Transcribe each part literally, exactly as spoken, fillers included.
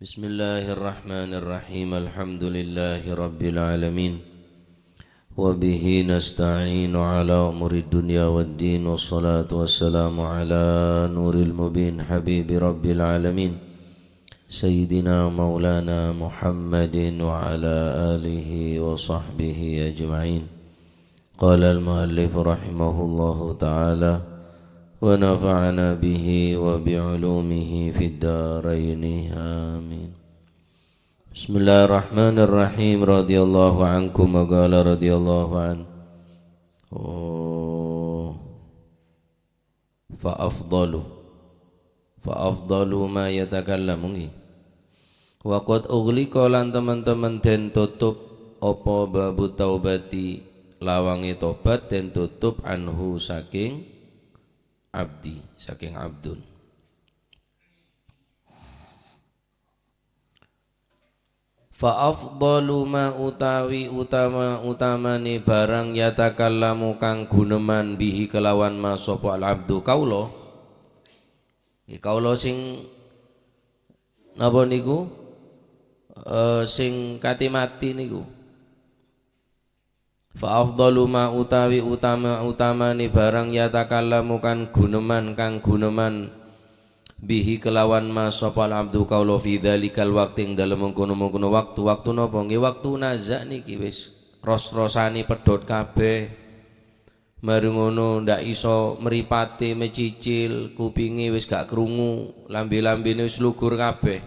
Bismillahirrahmanirrahim. Alhamdulillahirabbil alamin. Wa bihi nasta'inu ala umuri dunya waddin. Wassalatu wassalamu ala nuril mubin habibi rabbil alamin. Sayyidina maulana Muhammadin wa ala alihi wa sahbihi ajma'in. Qala al-muallif rahimahullahu ta'ala, wa nafa'ana bihi wa bi ulumihi fid daraini, amin. Bismillahirrahmanirrahim. Radhiyallahu ankum wa qala radhiyallahu an. Oh. Fa afdalu. Fa afdalu ma yatakallamu, nggih. Wa qad ughliqa, lan teman-teman den tutup apa babu taubati, lawange tobat den tutup anhu saking abdi, saking abdun. Fa afdalu ma utawi utama-utamane barang yatakallamu kang guneman bihi kelawan ma sapa al-abdu kaula. Ya, kaula sing napa niku? Eh, sing kati mati niku. Fa afdalu ma utawi utama-utamane barang yatakallamu kang guneman, kang guneman bihi kelawan ma sapa al-abdu kaula fi dzalikal waqti ing dalem mengkono-mengkono waktu. Waktu napa? Nggih, waktu naza' niki wis ros-rosane pedhot kabeh. Mari ngono ndak iso mripate mecicil, kupinge wis gak krungu, lambi-lambine wis lugur kabeh.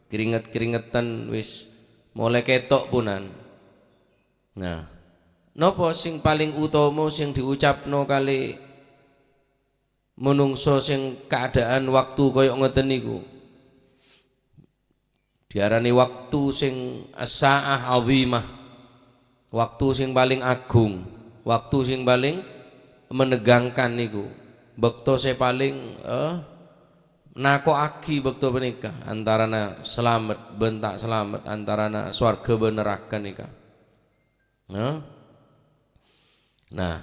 Keringet-keringetan wis mole ketok punan. Nah, napa sing paling utama sing diucapno kali monongso sing kaadaan waktu kaya ngoten niku? Diarani waktu sing as-sa'ah azimah, waktu sing paling agung, waktu sing paling menegangkan niku. Bekto se paling, eh, nako'agi bekto paneka, antarana selamet ban ta' selamet, antarana swarga ban neraka nika. Nah. Nah.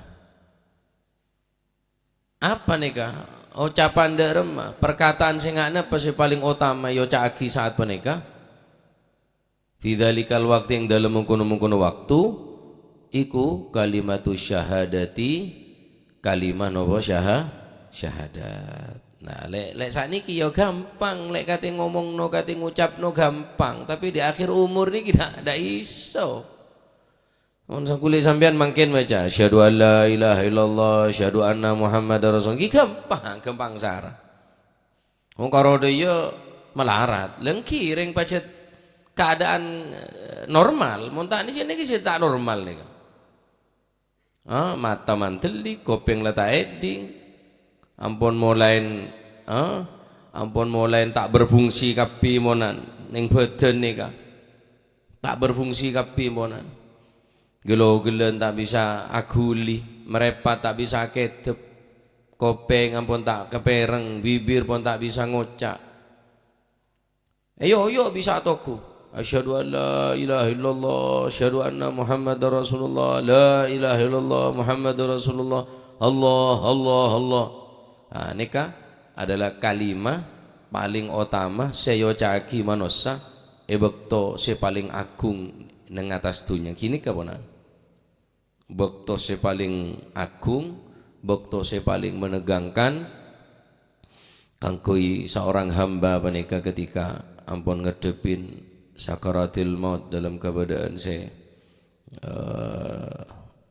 Apa neka? Ocapan dha' remma, perkataan sè nga' napa sè palèng otama èoca'aghi sa'at panèka? Fi dzalikal waqti, ing dalem mengkono-mengkono waktu, iku kalimatu syahadati, kalimah napa? Syaha-, syahadat. Nah, lè', lè' sakniki ya gampang, lè' katè ngomongno, katè ngucapno gampang, tapè di akhir umur niki ndak, ndak iso. Mon sangkuli sampèyan mangkèn maca, "Asyhadu an la ilaha illallah, asyhadu anna Muhammadar Rasul." Ngghi gampang, gampang sara. Wong karo dâ' iyâ malarat. Lèngghi rèng pajhât keadaan, eh, normal. Mon ta' nèka nèka sè ta' normal nèka. Ah, mata mandhelli, kopèng la ta' èdhing. Ampon molaè, ah, ampon molaè ta' berfungsi kabbhi monan neng bhâdhân nèka. Ta' berfungsi kabbhi monan. Gelo-gellân ta' bisa aghuli, mrèpat ta' bisa akèdhep, kopèng ampon ta' kapèreng, bibir pon ta' bisa ngoca'. Èyo-oyo bisa atoghu. Asyhadu an la ilaha illallah, asyhadu anna Muhammadar Rasulullah, la ilaha illallah, Muhammadur Rasulullah, Allah, Allah, Allah. Ah, nèka adalah kalimah palèng otama sè èoca'aghi manossa è bâkto sè palèng agung neng attas dhunnya. Ghânèka, ponan. Bâkto sè palèng agung, bâkto sè palèng menegangkan kaangghuy saorang hamba panèka ketika ampon ngaddhebbhin sakaratil maut dalam kabâdâ'ân sè, eh,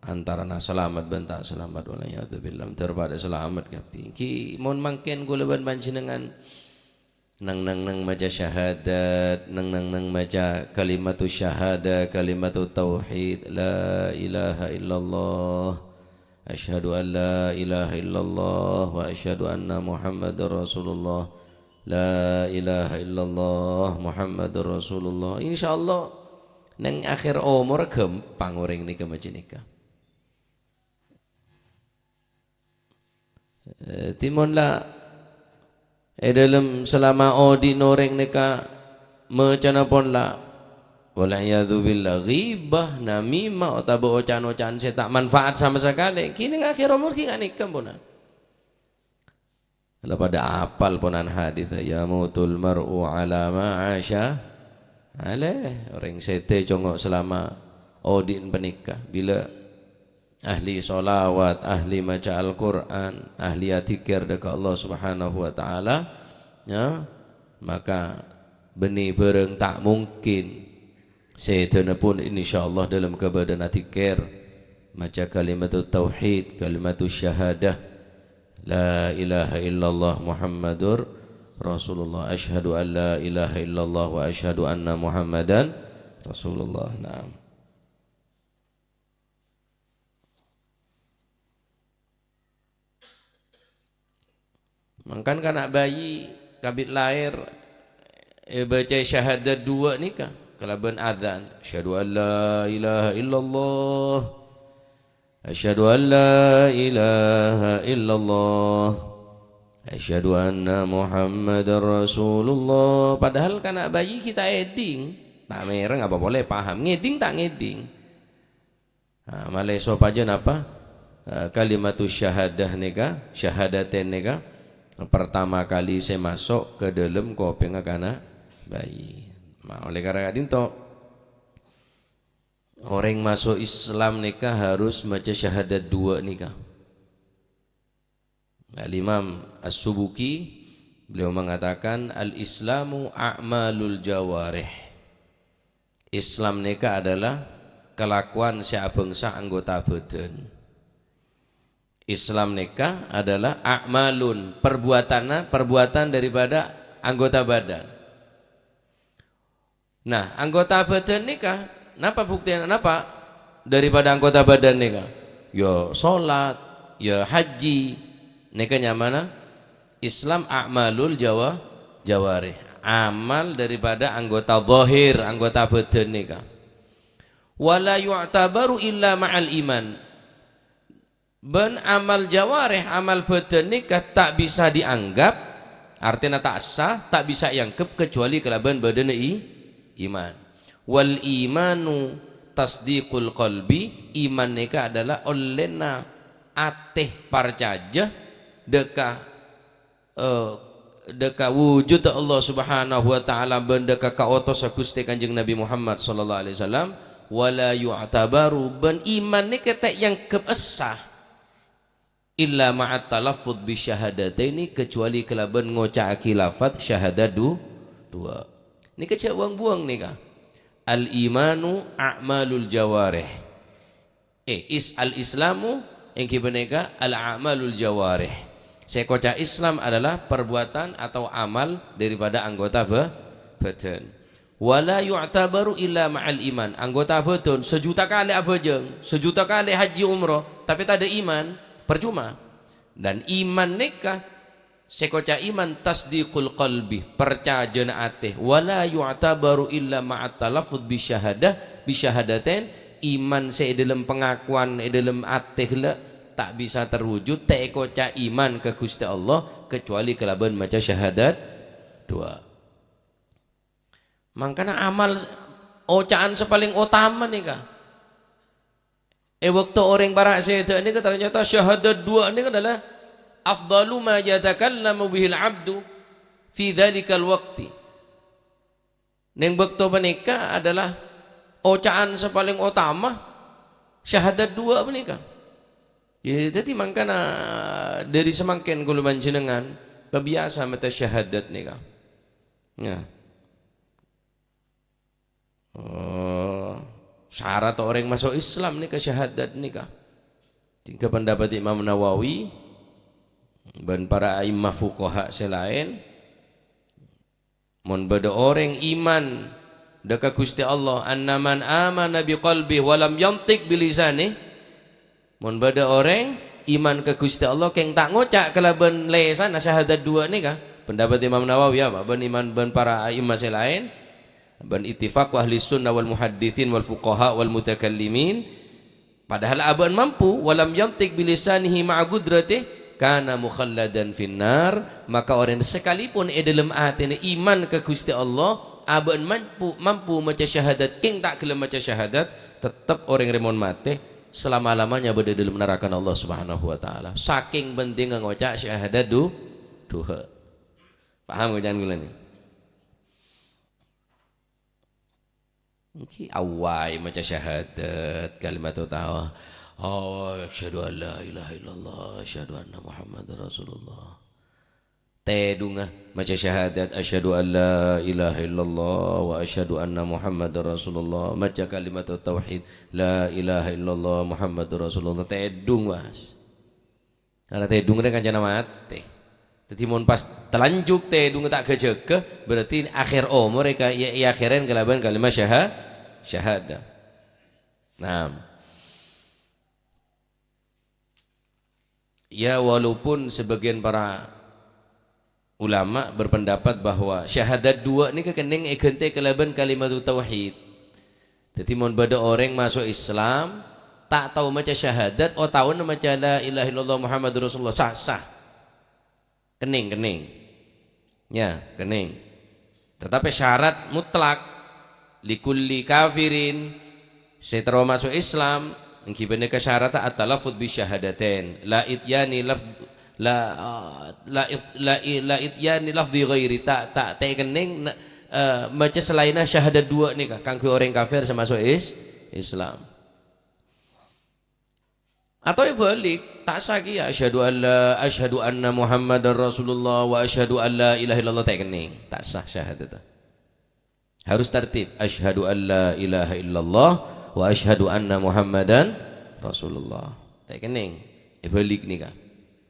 antarana salamet bân ta' salamet, wal iyadzu billah, dâr padâ salamet kabbhi. Ghi mon mangkèn kaulâ bân panjhennengngan neng-neng-neng maca syahadat, neng-neng-neng maca kalimatu syahadah, kalimatu tauhid, la ilaha illallah, asyhadu an la ilaha illallah, wa asyhadu anna Muhammadar Rasulullah, la ilaha illallah, Muhammadur Rasulullah. Insyaallah, neng akhir omor gampang orèng nèka maca nèka. Eh, timon la, è dâlem salama odi'na orèng nèka macana pon la, wal iyadzu billah, ghibah, namimah, otabâ ocan-ocan sè ta' manfaat sama sakalè. Ghi neng akhir omor ghi nganèka, ponan. La padâ apal ponan hadis, "Yamutul mar'u ala ma asya alaih." Orèng sèdhâ congo' selama odi'na panèka. Bilâ ahli sholawat, ahli maca Al-Qur'an, ahli adzikir dâ' ka Allah Subhanahu wa Ta'ala, ya, maka bânnè bhârâng ta' mungkin. Sèdhâna pon, insyaallah, dâlem kabâdâ'ân adzikir, maca kalimatut tauhid, kalimatus syahadah, "La ilaha illallah Muhammadur Rasulullah. Asyhadu an la ilaha illallah wa asyhadu anna Muhammadan Rasulullah." Naam. Mangkana kana' bayi kabit laèr, èbâcaè syahadat duwâ' nèka kalabân adzan, "Asyhadu an la ilaha illallah, asyhadu an la ilaha illallah, asyhadu anna Muhammadar Rasulullah." Padahal kana' bayi ghi' ta' èdhing, ta' mèreng apa polè paham, ngèdhing ta' ngèdhing. Nah, malè sopajâ napa? Eh, kalimatus syahadah nèka, syahadatain nèka, pertama kali sè maso' ka dâlem kopèngnga kana' bayi. Nah, oleh karena ka'dinto, orèng maso' Islam nèka harus maca syahadat duwâ' nèka. Al-Imam As-Subuki, beliau mengatakan, "Al-Islamu a'malul jawarih." Islam nèka adalah kalakowan sè abhângsa anggota bhâdhân. Islam nèka adalah a'malun, perbuatanna, perbuatan daripada anggota badan. Nah, anggota badan nèka, napa buktèna, napa daripada anggota badan nèka? Ya salat, ya haji, nèka nyamana Islam a'malul jawa-, jawarih, amal daripada anggota zahir, anggota badan nèka. "Wa la yu'tabaru illa ma'al iman." Bân amal jawarih, amal badan nèka ta' bisa dianggap, artèna ta' sah, ta' bisa èangghep kajhâbhâna kalabân bâdâna i-, iman. "Wal imanu tasdiqul qalbi," iman nèka adalah ollèna atè parcajâ dâ' ka eh, dâ' ka wujudda Allah Subhanahu wa Ta'ala bân dâ' ka kaotossa Ghustè Kanjeng Nabi Muhammad sallallahu alaihi wasallam, "wa la yu'tabaru," bân iman nèka ta' èangghep sah, "illa ma'at talaffuz bi syahadataini," kajhâbhâna kalabân ngoca'aghi lafaz syahadat du-, duwâ'. Nèka jhâ' buwâng-buwâng nèka. Al-imanu a'malul jawarih. Eh, is-, al-Islamu èngghi panèka al-a'malul jawarih. Sè èkoca' Islam adalah perbuatan atau amal daripada anggota ba-, badan. "Wa la yu'tabaru illa ma'al iman." Anggota badan sajuta kalè abhâjâng, sajuta kalè haji umroh, tapè tadâ' iman, percuma. Dan iman nèka Sè èkoca' iman tasdiqul qalbi, parcajâna atè. "Wa la yu'tabaru illa ma'at talaffuz bi syahadah, bi syahadatain." Iman sè è dâlem pangakowan, è dâlem atè ghellâ' ta' bisa terwujud, ta' èkoca' iman ka Ghustè Allah, kecuali kalabân maca syahadat duwâ'. Mangkana amal s-, oca'an sè palèng otama nèka. È bâkto orèng para' sèdhâ nèka, ternyata syahadat duwâ' nèka adalah afdalu ma yatakallamu bihil abdu fi dzalikal waqti. Neng bâkto panèka adalah oca'an sè palèng otama syahadat duwâ' panèka. Ya, dhâddhi mangkana dhâri samangkèn kaulâ panjhennengan pabiyasa maca syahadat nèka. Ya. Oh, syarat orèng maso' Islam nèka syahadat nèka. Sehingga pendapat Imam Nawawi bân para a'immah fuqaha sè laèn, mon bâdâ orèng iman dâ' ka Ghustè Allah, "Anna man amana bi qalbi wa lam yantiq bi lisani," Mon bâdâ orèng iman ka Ghustè Allah, kèng ta' ngoca' kalabân lèsanna syahadat duwâ' nèka, pendapat Imam Nawawi apa? Bân iman bân para a'immah sè laèn, bân ittifaq ahli sunnah wal muhadditsin wal fuqaha wal mutakallimin, padahal abâ'na mampu, "Walam yantiq bilisanihi ma'a qudratihi, kana mukhalladan finnar," maka orèng sakalipun è dâlem atèna iman ka Ghustè Allah, abâ'na mampu, mampu maca syahadat, kèng ta' ghellem maca syahadat, tettep orèng rèya mon matè, selama-lamanya bâdâ dâlem narakana Allah Subhanahu wa Ta'ala. Sakèng pentingnga ngoca' syahadat du-, Dhuha. Paham kan kaulâ nèka? Èngghi awwâi maca syahadat, kalimat tauhid. Oh, asyhadu an la ilaha illallah, asyhadu anna Muhammadar Rasulullah. Tèdungnga maca syahadat, asyhadu an la ilaha illallah wa asyhadu anna Muhammadar Rasulullah. Maca kalimat tauhid, la ilaha illallah Muhammadur Rasulullah. Tèdung, Mas. Karna tèdung rèya kancana matè. Dhâddhi mon pas talanjhuk tèdung ta' ghâ-jâghâ, berarti akhèr omorra èka-, è-, èakhèrè kalabân kalimat syaha-, syahadat. Nah. Ya, walaupun sebagian para ulama berpendapat bahwa syahadat duwâ' nèka kennèng èghântè kalabân kalimatut tauhid. Dhâddhi, mon bâdâ orèng maso' Islam, ta' tao maca syahadat, otabâna maca la ilaha illallah Muhammadur Rasulullah, sah, sah. Kennèng, kennèng. Ya, kennèng. Tetapi syarat mutlak, likulli kafirin, sè terro maso' Islam, èngghi panèka syarat at-talaffuz bi syahadatain. La ityani lafz-, la, la if-, la i-, la ityani lafzi ghairi, ta', ta', ta' kennèng, na-, eh, maca salaènna syahadat duwâ' nèka, kaangghuy orèng kafir sè maso' Is-, Islam. Atau èbâlik, ta' sah kèya, "Asyhadu an la, asyhadu anna Muhammadar Rasulullah wa asyhadu an la ilaha illallah," ta' kennèng. Ta' sah syahadat. Harus tartib, "Asyhadu an la ilaha illallah wa asyhadu anna Muhammadan Rasulullah." Ta' kennèng. Èbâlik nèka.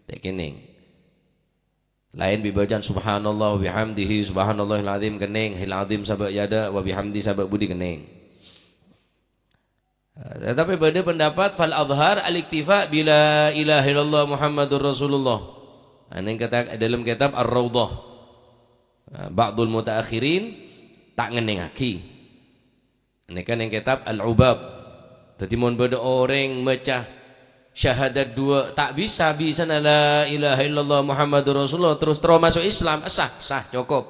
Ta' kennèng. Laèn bi' bâcaan, "Subhanallah wa bihamdihi, subhanallahil azim," kennèng. "Hil azim sabâ' yada, wa bihamdi sabâ' budi," kennèng. Eh, tetapi bâdâ pendapat, "Fal azhar al-iktifa bi la ilaha illallah Muhammadur Rasulullah." Nah, neng kata-, dalam kitab Ar-Raudhah. Nah, ba'dul mutaakhirin ta' ngennengngaghi. Nèka neng kitab Al-Ubab. Dhâddhi, mon bâdâ orèng maca syahadat duwâ' ta' bisa, bisana la ilaha illallah Muhammadur Rasulullah, terus terro maso' Islam, sah, sah, cokop.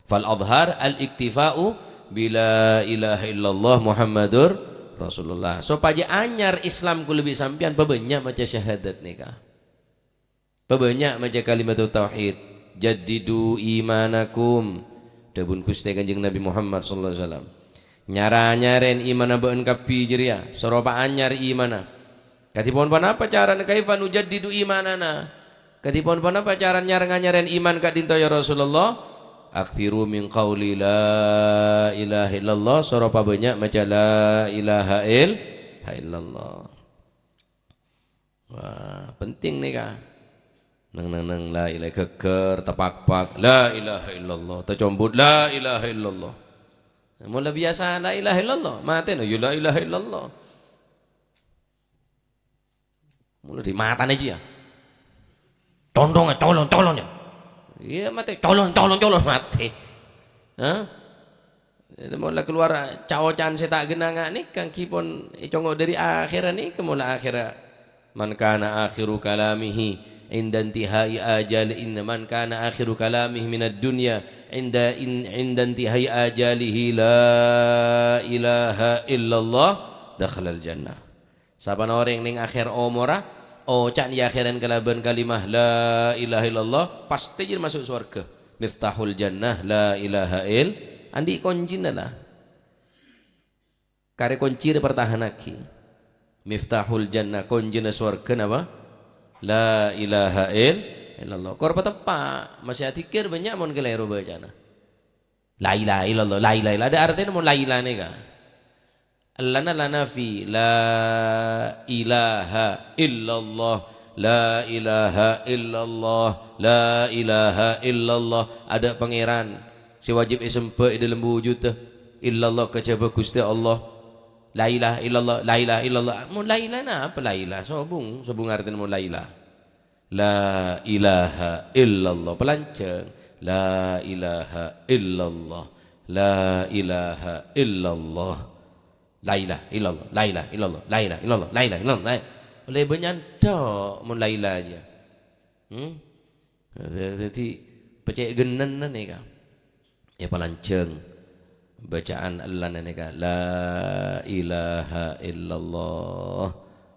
Fal azhar al-iktifa'u bi la ilaha illallah Muhammadur Rasulullah. Sopajâ anyar Islam kaulâ bi' sampèyan, pabânnya' maca syahadat nèka. Pabânnya' maca kalimatut tauhid. "Jaddidu imanakum." Dhâbuna Ghustè Kanjeng Nabi Muhammad sallallahu alaihi wasallam. "Nyar-anyarè imanna bâ'ân kabbhi jârèya, soro paanyar imanna." Kadhi pon ponapa carana, "Kaifa nujaddidu imanana?" Kadhi pon ponapa carana nyar-nganyarè iman ka'dinto, ya Rasulullah? "Aktsiru min qauli la ilaha illallah," soro pabânnya' maca la ilaha ill-, illallah. Wah, penting nèka. Neng, neng, neng, la ilaha, ghâggâr, tapakpak, la ilaha illallah, tacombut, la ilaha illallah. Mon la biyasa la ilaha illallah, matèna, ya la ilaha illallah. Mula di matana jiyâ. Condong, colon, colon, ya. Iyâ, matè, colon, colon, colon, matè. Hah? Jadi, mola kalowar ca-oca'an sè ta' ghenna' nèka, èngghi pon ècongo' dâri akhèrra nèka, mola akhèrra. "Man kana akhiru kalamihi inda intihai ajal-, inda, man kana akhiru kalamihi minad dunya inda in-, inda intihai ajalihi la ilaha illallah, dakhalal jannah." Sapana orèng neng akhèr omorra, oca'na èakhèrè kalabân kalimah la ilaha illallah, pastè jiyâ maso' sowarghâ. Miftahul jannah la ilaha ill-, andi' koncina la. Karè konci rè partahannaghi. Miftahul jannah, koncina sowarghâ napa? La ilaha ill-, illallah. Kor pateppa', masè adzikir bânnya' mon kalèro bâcana. La ilaha illallah, la ilaha illallah. Ada artèna mon la ilaha nèka. Ellana la nafi, la ilaha illallah, la ilaha illallah, la ilaha illallah. Ada Pangèran sè wajib èsembâ è dâlem wujudda. Illallah kajhâbhâ Ghustè Allah. La ilaha illallah, la ilaha illallah. Mon la ilaha napa la ilaha? Sobung, sobung artèna mon la ilaha. La ilaha illallah. Palanjhâng. La ilaha illallah. La ilaha illallah. La ilaha illallah. La ilaha illallah. La ilaha illallah. La ilaha illallah. La-, ollè bânnya' endâ' mon la ilaha jiyâ. Hmm? Dhâddhi, pècè' ghenna' nèka. Èpalanjhâng bâca'an ellana nèka, "La ilaha illallah,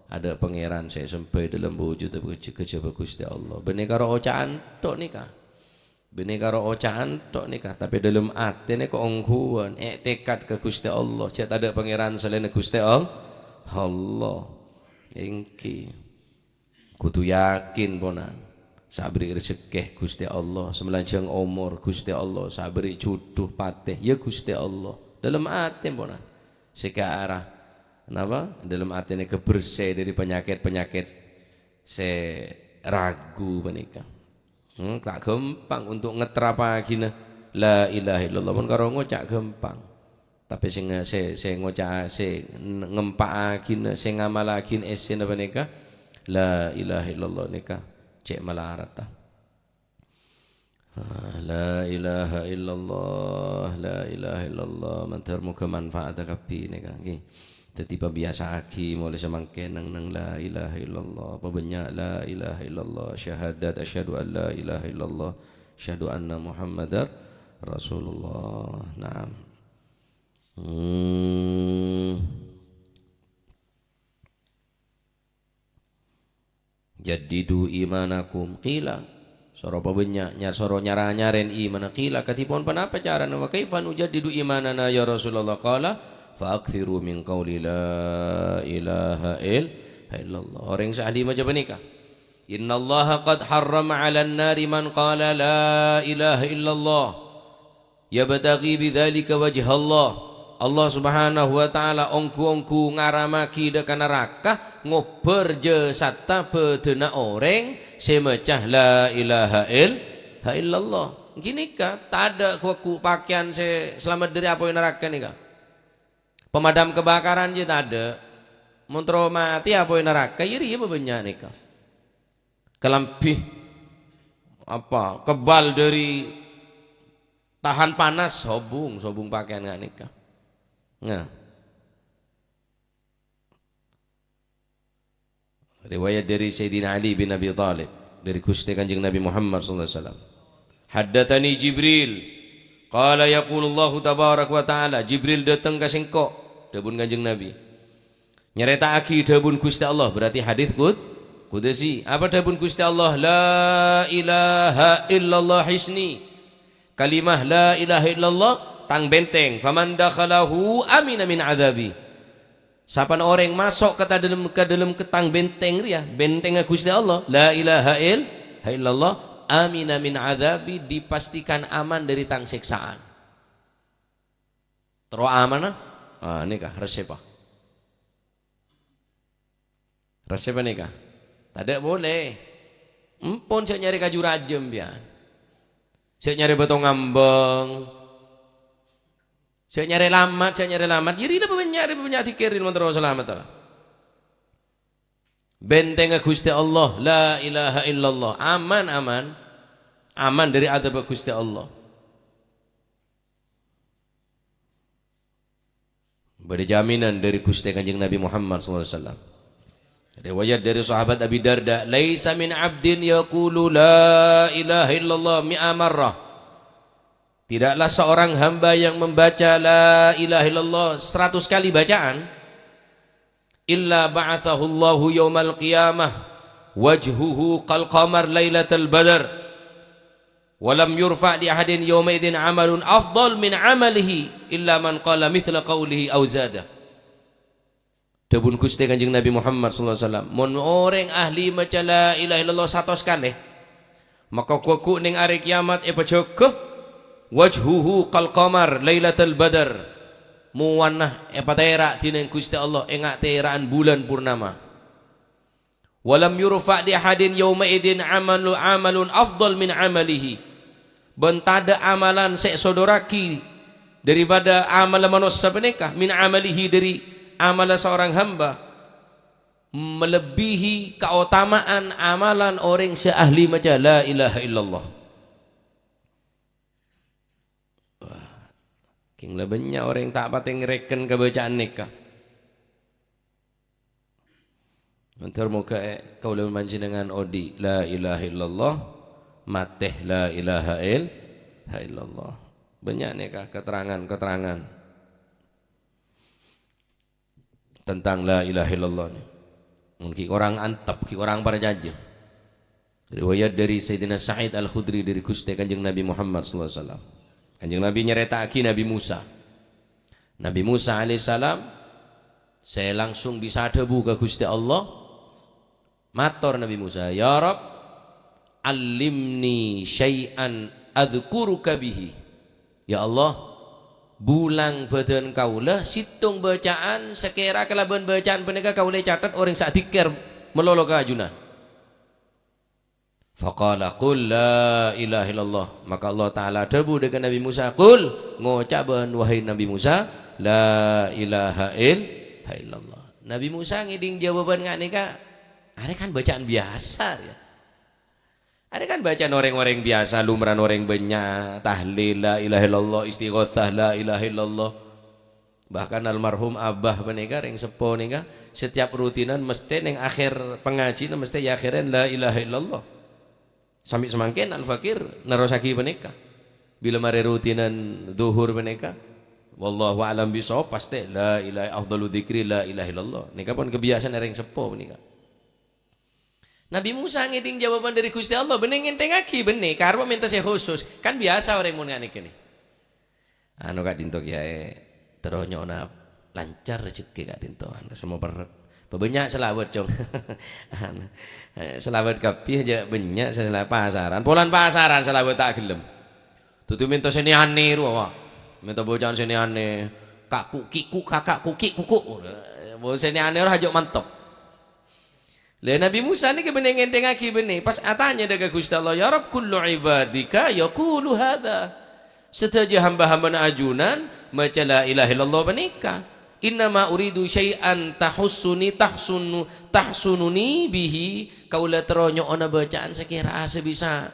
Adâ' Pangèran sè èsemba è dhâlem wujud kajhâ-, kajhâbhâ Ghustè Allah. Bânnè karo oca'an tok nèka. Bânnè karo oca'an tok nèka, tapè dhâlem atè nèka ongghuwân, ètekad ka Ghustè Allah. Jhâ' tadâ' Pangèran salaènna Ghustè All-, Allah. Èngghi. Kodhu yakin, ponan. Sè aberri' rejekkè Ghustè Allah, sè malanjhâng omor Ghustè Allah, sè aberri' jhudhu patè, ya Ghustè Allah. Dhâlem atè, ponan. Sè ka arah, napa? Dhâlem atè nèka bersè dhâri panyakèt-panyakèt sè ragu panèka. Hmm, ta' ghâmpang untuk ngetrapaghina la ilaha illallah, mon karo ngoca' ghâmpang. Tapè sè nge-, sè, sè ngoca', sè n-, ngempa'aghina, sè ngamalaghina essèna panèka, la ilaha illallah nèka cè' malarat, ta. Ah, la ilaha illallah, la ilaha illallah. Mandhâr moghâ manfaat kabbhi nèka, ngghi. Dhâddhi, pabiyasa'aghi molaè samangkèn neng-, neng la ilaha illallah. Pabânnya' la ilaha illallah. Syahadat, asyhadu an la ilaha illallah. Asyhadu anna Muhammadar Rasulullah. Naam. Hmm. "Jaddidu imanakum." Qila. Soro pabânnya', nya-, soro nyara-nyarèn imanna. Qila, "Kadhipon ponapa carana? Wa kaifa nujaddidu imanana ya Rasulullah?" Qala, "Fa aktsiru min qauli la ilaha il-, illallah." Orèng sè ahli maca panèka. "Innallaha qad harrama 'alan nari man qala la ilaha illallah." Yabtaghi bidzalika wajhallah. Allah Subhanahu wa Ta'ala ongghu-ongghu ngaramaghi dâ' ka naraka, ngobbhâr jasadhdhâ bâdâna orèng sè maca la ilaha il-, ha illallah. Ghânèka, tadâ' ghu-, ghu-, pakèyan sè salamet dhâri apoy naraka nèka. Pemadam kebakaran jiyâ tadâ'. Mon terro matè apoy naraka, iyâ rèya bâbânnya' nèka. Kalambhi, apa, kebal dhâri tahan panas, sobung, sobung pakèyan nga' nèka. Nah. Riwayat dhâri Sayyidina Ali bin Abi Thalib, dhâri Ghustè Kanjeng Nabi Muhammad sallallahu alaihi wasallam. "Haddatsani Jibril, qala yaqulullahu tabaraka wa ta'ala," Jibril dâteng ka sèngko', dhâbuna Kanjeng Nabi. Nyarèta'aghi dhâbuna Ghustè Allah, berarti hadits qud-, qudsi. Apa dhâbuna Ghustè Allah? "La ilaha illallah hisni." Kalimah la ilaha illallah tang benteng. "Faman dakhalahu amina min adzabi." Sapana orèng maso' ka ta-, dhâlem, ka dhâlem ke tang benteng rèya, bentengngâ Ghustè Allah, la ilaha il-, ha illallah, amina min adzabi, dipastikan aman dari tang sèksaan. Terro amanna? Ah, nèka, reseppa. Reseppa nèka. Tadâ' polè. Empon sè nyarè kaju rajâ, sampèyan. Sè nyarè bâto ngambâng. Sè nyarè lamat, sè nyarè lamat. Iyâ rèya bânnya', rèya bânnya' dzikir, mon terro salamet, ta. Bentengngâ Ghustè Allah, la ilaha illallah. Aman, aman. Aman dari adzabbhâ Ghustè Allah. Bâdâ jaminan dhâri Ghustè Kanjeng Nabi Muhammad sallallahu alaihi wasallam. Riwayat dhâri sahabat Abi Darda, "Laisa min abdin yaqulu la ilaha illallah mi'a marrah." Tidaklah seorang hamba yang membaca la ilaha illallah seratus kali bacaan, "Illa ba'atsahullahu yaumal qiyamah wajhuhu kal qamar lailatal badr, wa lam yurfa' li ahadin yauma idzin amalun afdal min amalihi illa man qala mitsla qaulihi au zada." Dhâbuna Ghustè Kanjeng Nabi Muhammad sallallahu alaihi wasallam, "Mon orèng ahli maca la ilaha illallah satos kalè, maka ghu-, ghu-, neng arè kiyamat èpajâgâ wajhuhu kal qamar lailatal badr." Mowana èpatèra' dhinèng Ghustè Allah ènga' tèra'an bulân purnama. "Wa lam yurfa' li ahadin yauma idzin amalu-, amalun afdal min amalihi." Bân tadâ' amalan sè èsodorraghi daripada amalla manossa panèka, min amalihi, dhâri amalla seorang hamba, malebbihi kaotamaan amalan orèng sè ahli maca la ilaha illallah. Wah, kèng la bânnya' orèng ta' patè ngarèken kabâcaan nèka. Mandhâr moghâ, eh, kaulâ panjhennengngan odi' la ilaha illallah, matè la ilaha il-, ha illallah. Bânnya' nèka keterangan-keterangan tentang la ilaha illallah nè. Mon ghi' korang antep, ghi' korang parcajâ. Riwayat dhâri Sayyidina Sa'id Al-Khudri dhâri Ghustè Kanjeng Nabi Muhammad sallallahu alaihi wasallam. Kanjeng Nabi nyarèta'aghi Nabi Musa. Nabi Musa alaihissalam sè langsung bisa adhâbu ka Ghustè Allah. Mator Nabi Musa, "Ya Rabb, allimni syai'an adzkuruka bihi." Ya Allah, bulang bhâdhân kaulâ sèttong bâca'an sè kèra kalabân bâca'an panèka kaulâ ècatet orèng sè adzikkèr malolo ka ajunan. Faqala, "Qul la ilaha illallah." Maka Allah Ta'ala adhâbu dhâ' ka Nabi Musa, "Qul," ngoca' bân, wahai Nabi Musa, "La ilaha il-, illallah." Nabi Musa ngèdhing jâwâbhân nga' nèka, "Arè kan bâca'an biyasa, ya. Arè kan bâca'an orèng-orèng biyasa, lumrana orèng bânnya', tahlil, la ilaha illallah, istighosah, la ilaha illallah." Bahkan almarhum Abah panèka, rèng seppo nèka, setiap rutinan mestè neng akhèr pangajina mestè èakhèrè la ilaha illallah. Sambi samangkèn Al-Fakir nerrossaghi panèka. Bilâ marè rutinan dhuhur panèka, wallahu a'lam bishawab, pastè la ilaha, afdalu dzikri la ilaha illallah. Nèka pon kabiyasaan rèng seppo panèka. Nabi Musa ngèdhing jâwâbhân dhâri Ghustè Allah, bânnè ngènthèngaghi, bânnè, karowa mènta sè khusus. Kan biyasa orèng mon nga' nèka nè. Anu, ka'dinto kèyaè terro nyo'ona lancar rejhekkè ka'dinto, anu, sè moperrek. Pabânnya' salawat, Cong. Anu, eh, salawat kabbhi jhâ' bânnya' sè sala-, pasaran. Polana pasaran salawat ta' ghellem. Dudu mènta sè nè-anè rowa, Pak. Mènta bâca'an sè nè-anè. Kak ku ki ku, kakak ku ki ku ku. Mon sè nè-anè rowa jhâ' mantep. Lha, Nabi Musa nèka bânnè ngènthèngaghi bânnè, pas atanya dhâ' ka Ghustè Allah, "Ya Rabb, kullu ibadika yaqulu hadza." Sadhâjâ hamba-hambana ajunan maca la ilaha illallah panèka. "Innama uridu syai'an tahussuni tahsunu-, tahsununi bihi." Kaulâ terro nyo'ona bâca'an sè kèra sè bisa,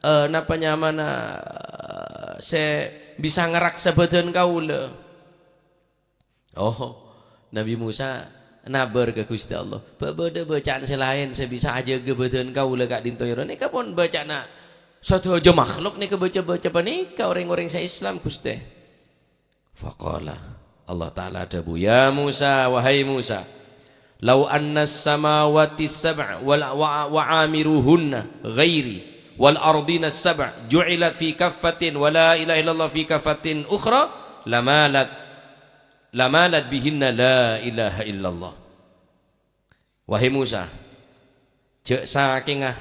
eh, napa nyamana, eh, sè bisa ngaraksa bhâdhân kaulâ. Oh, Nabi Musa nabâr ka Ghustè Allah, "Bâ-, bâdâ bâca'an sè laèn sè bisa ajâgâ bhâdhân kaulâ ka'dinto, yâ, nèka pon bâca'anna sadhâjâ makhluk nèka bâca-bâca panèka orèng-orèng sè Islam, Ghustè." Faqala, Allah Ta'ala adhâbu, "Ya Musa, wahai Musa, law annas samawati sab' wal, wa, wa amiruhunna ghairi wal ardina sab' ju'ilat fi kaffatin wa la ilaha illallah fi kaffatin ukhra, lamalat, lamalat bihinna la ilaha illallah." Wahai Musa, jhâ' sakènga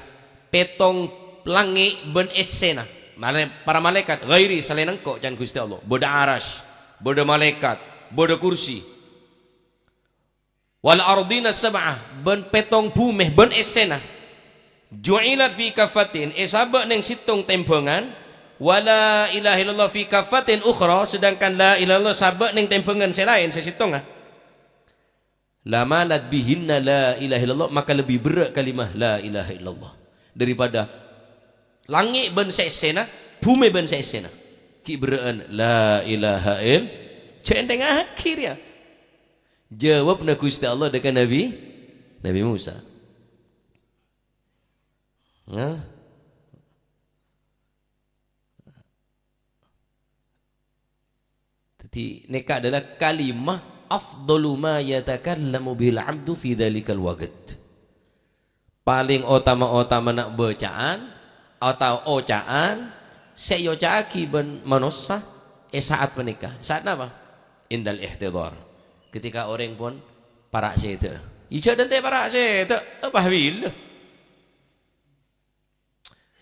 pètong langngè' bân èssèna, male-, para malaèkat, ghairi, salaènna engko', can Ghustè Allah, bâdâ Arasy, bâdâ malaèkat, bâdâ kursi. "Wal ardina sab'ah," bân pètong bhumè bân èssèna. "Ju'ilat fi kaffatin," èsabâ' neng sèttong tèmbhângan. "Wa la ilaha illallah fi kaffatin ukhra," sedangkan la ilaha illallah sabâ' neng tèmbhângan sè laèn sè sèttongnga. "Lamalat bihinna la ilaha illallah," maka lebbi berrâ' kalimah la ilaha illallah daripada langngè' bân sè èssèna, bhumè bân sè èssèna. Ghi' berrâ'ân la ilaha ill-, jhâ' ènthèngaghi rèya. Jâwâbbhâ Ghustè Allah dhâ' ka Nabi, Nabi Musa. Nah. Dhâddhi, nèka adalah kalimah afdalu ma yatakallamu bihil abdu fi dzalikal waqt. Palèng otama-otamana bâca'an otabâ oca'an sè èoca'aghi bân manossa è sa'at panèka. Sa'at napa? Indal ihtidhar. Ketika orèng pon para' sèdhâ'â. Ijâ dhânte' para' sèdhâ'â, apa bilâ?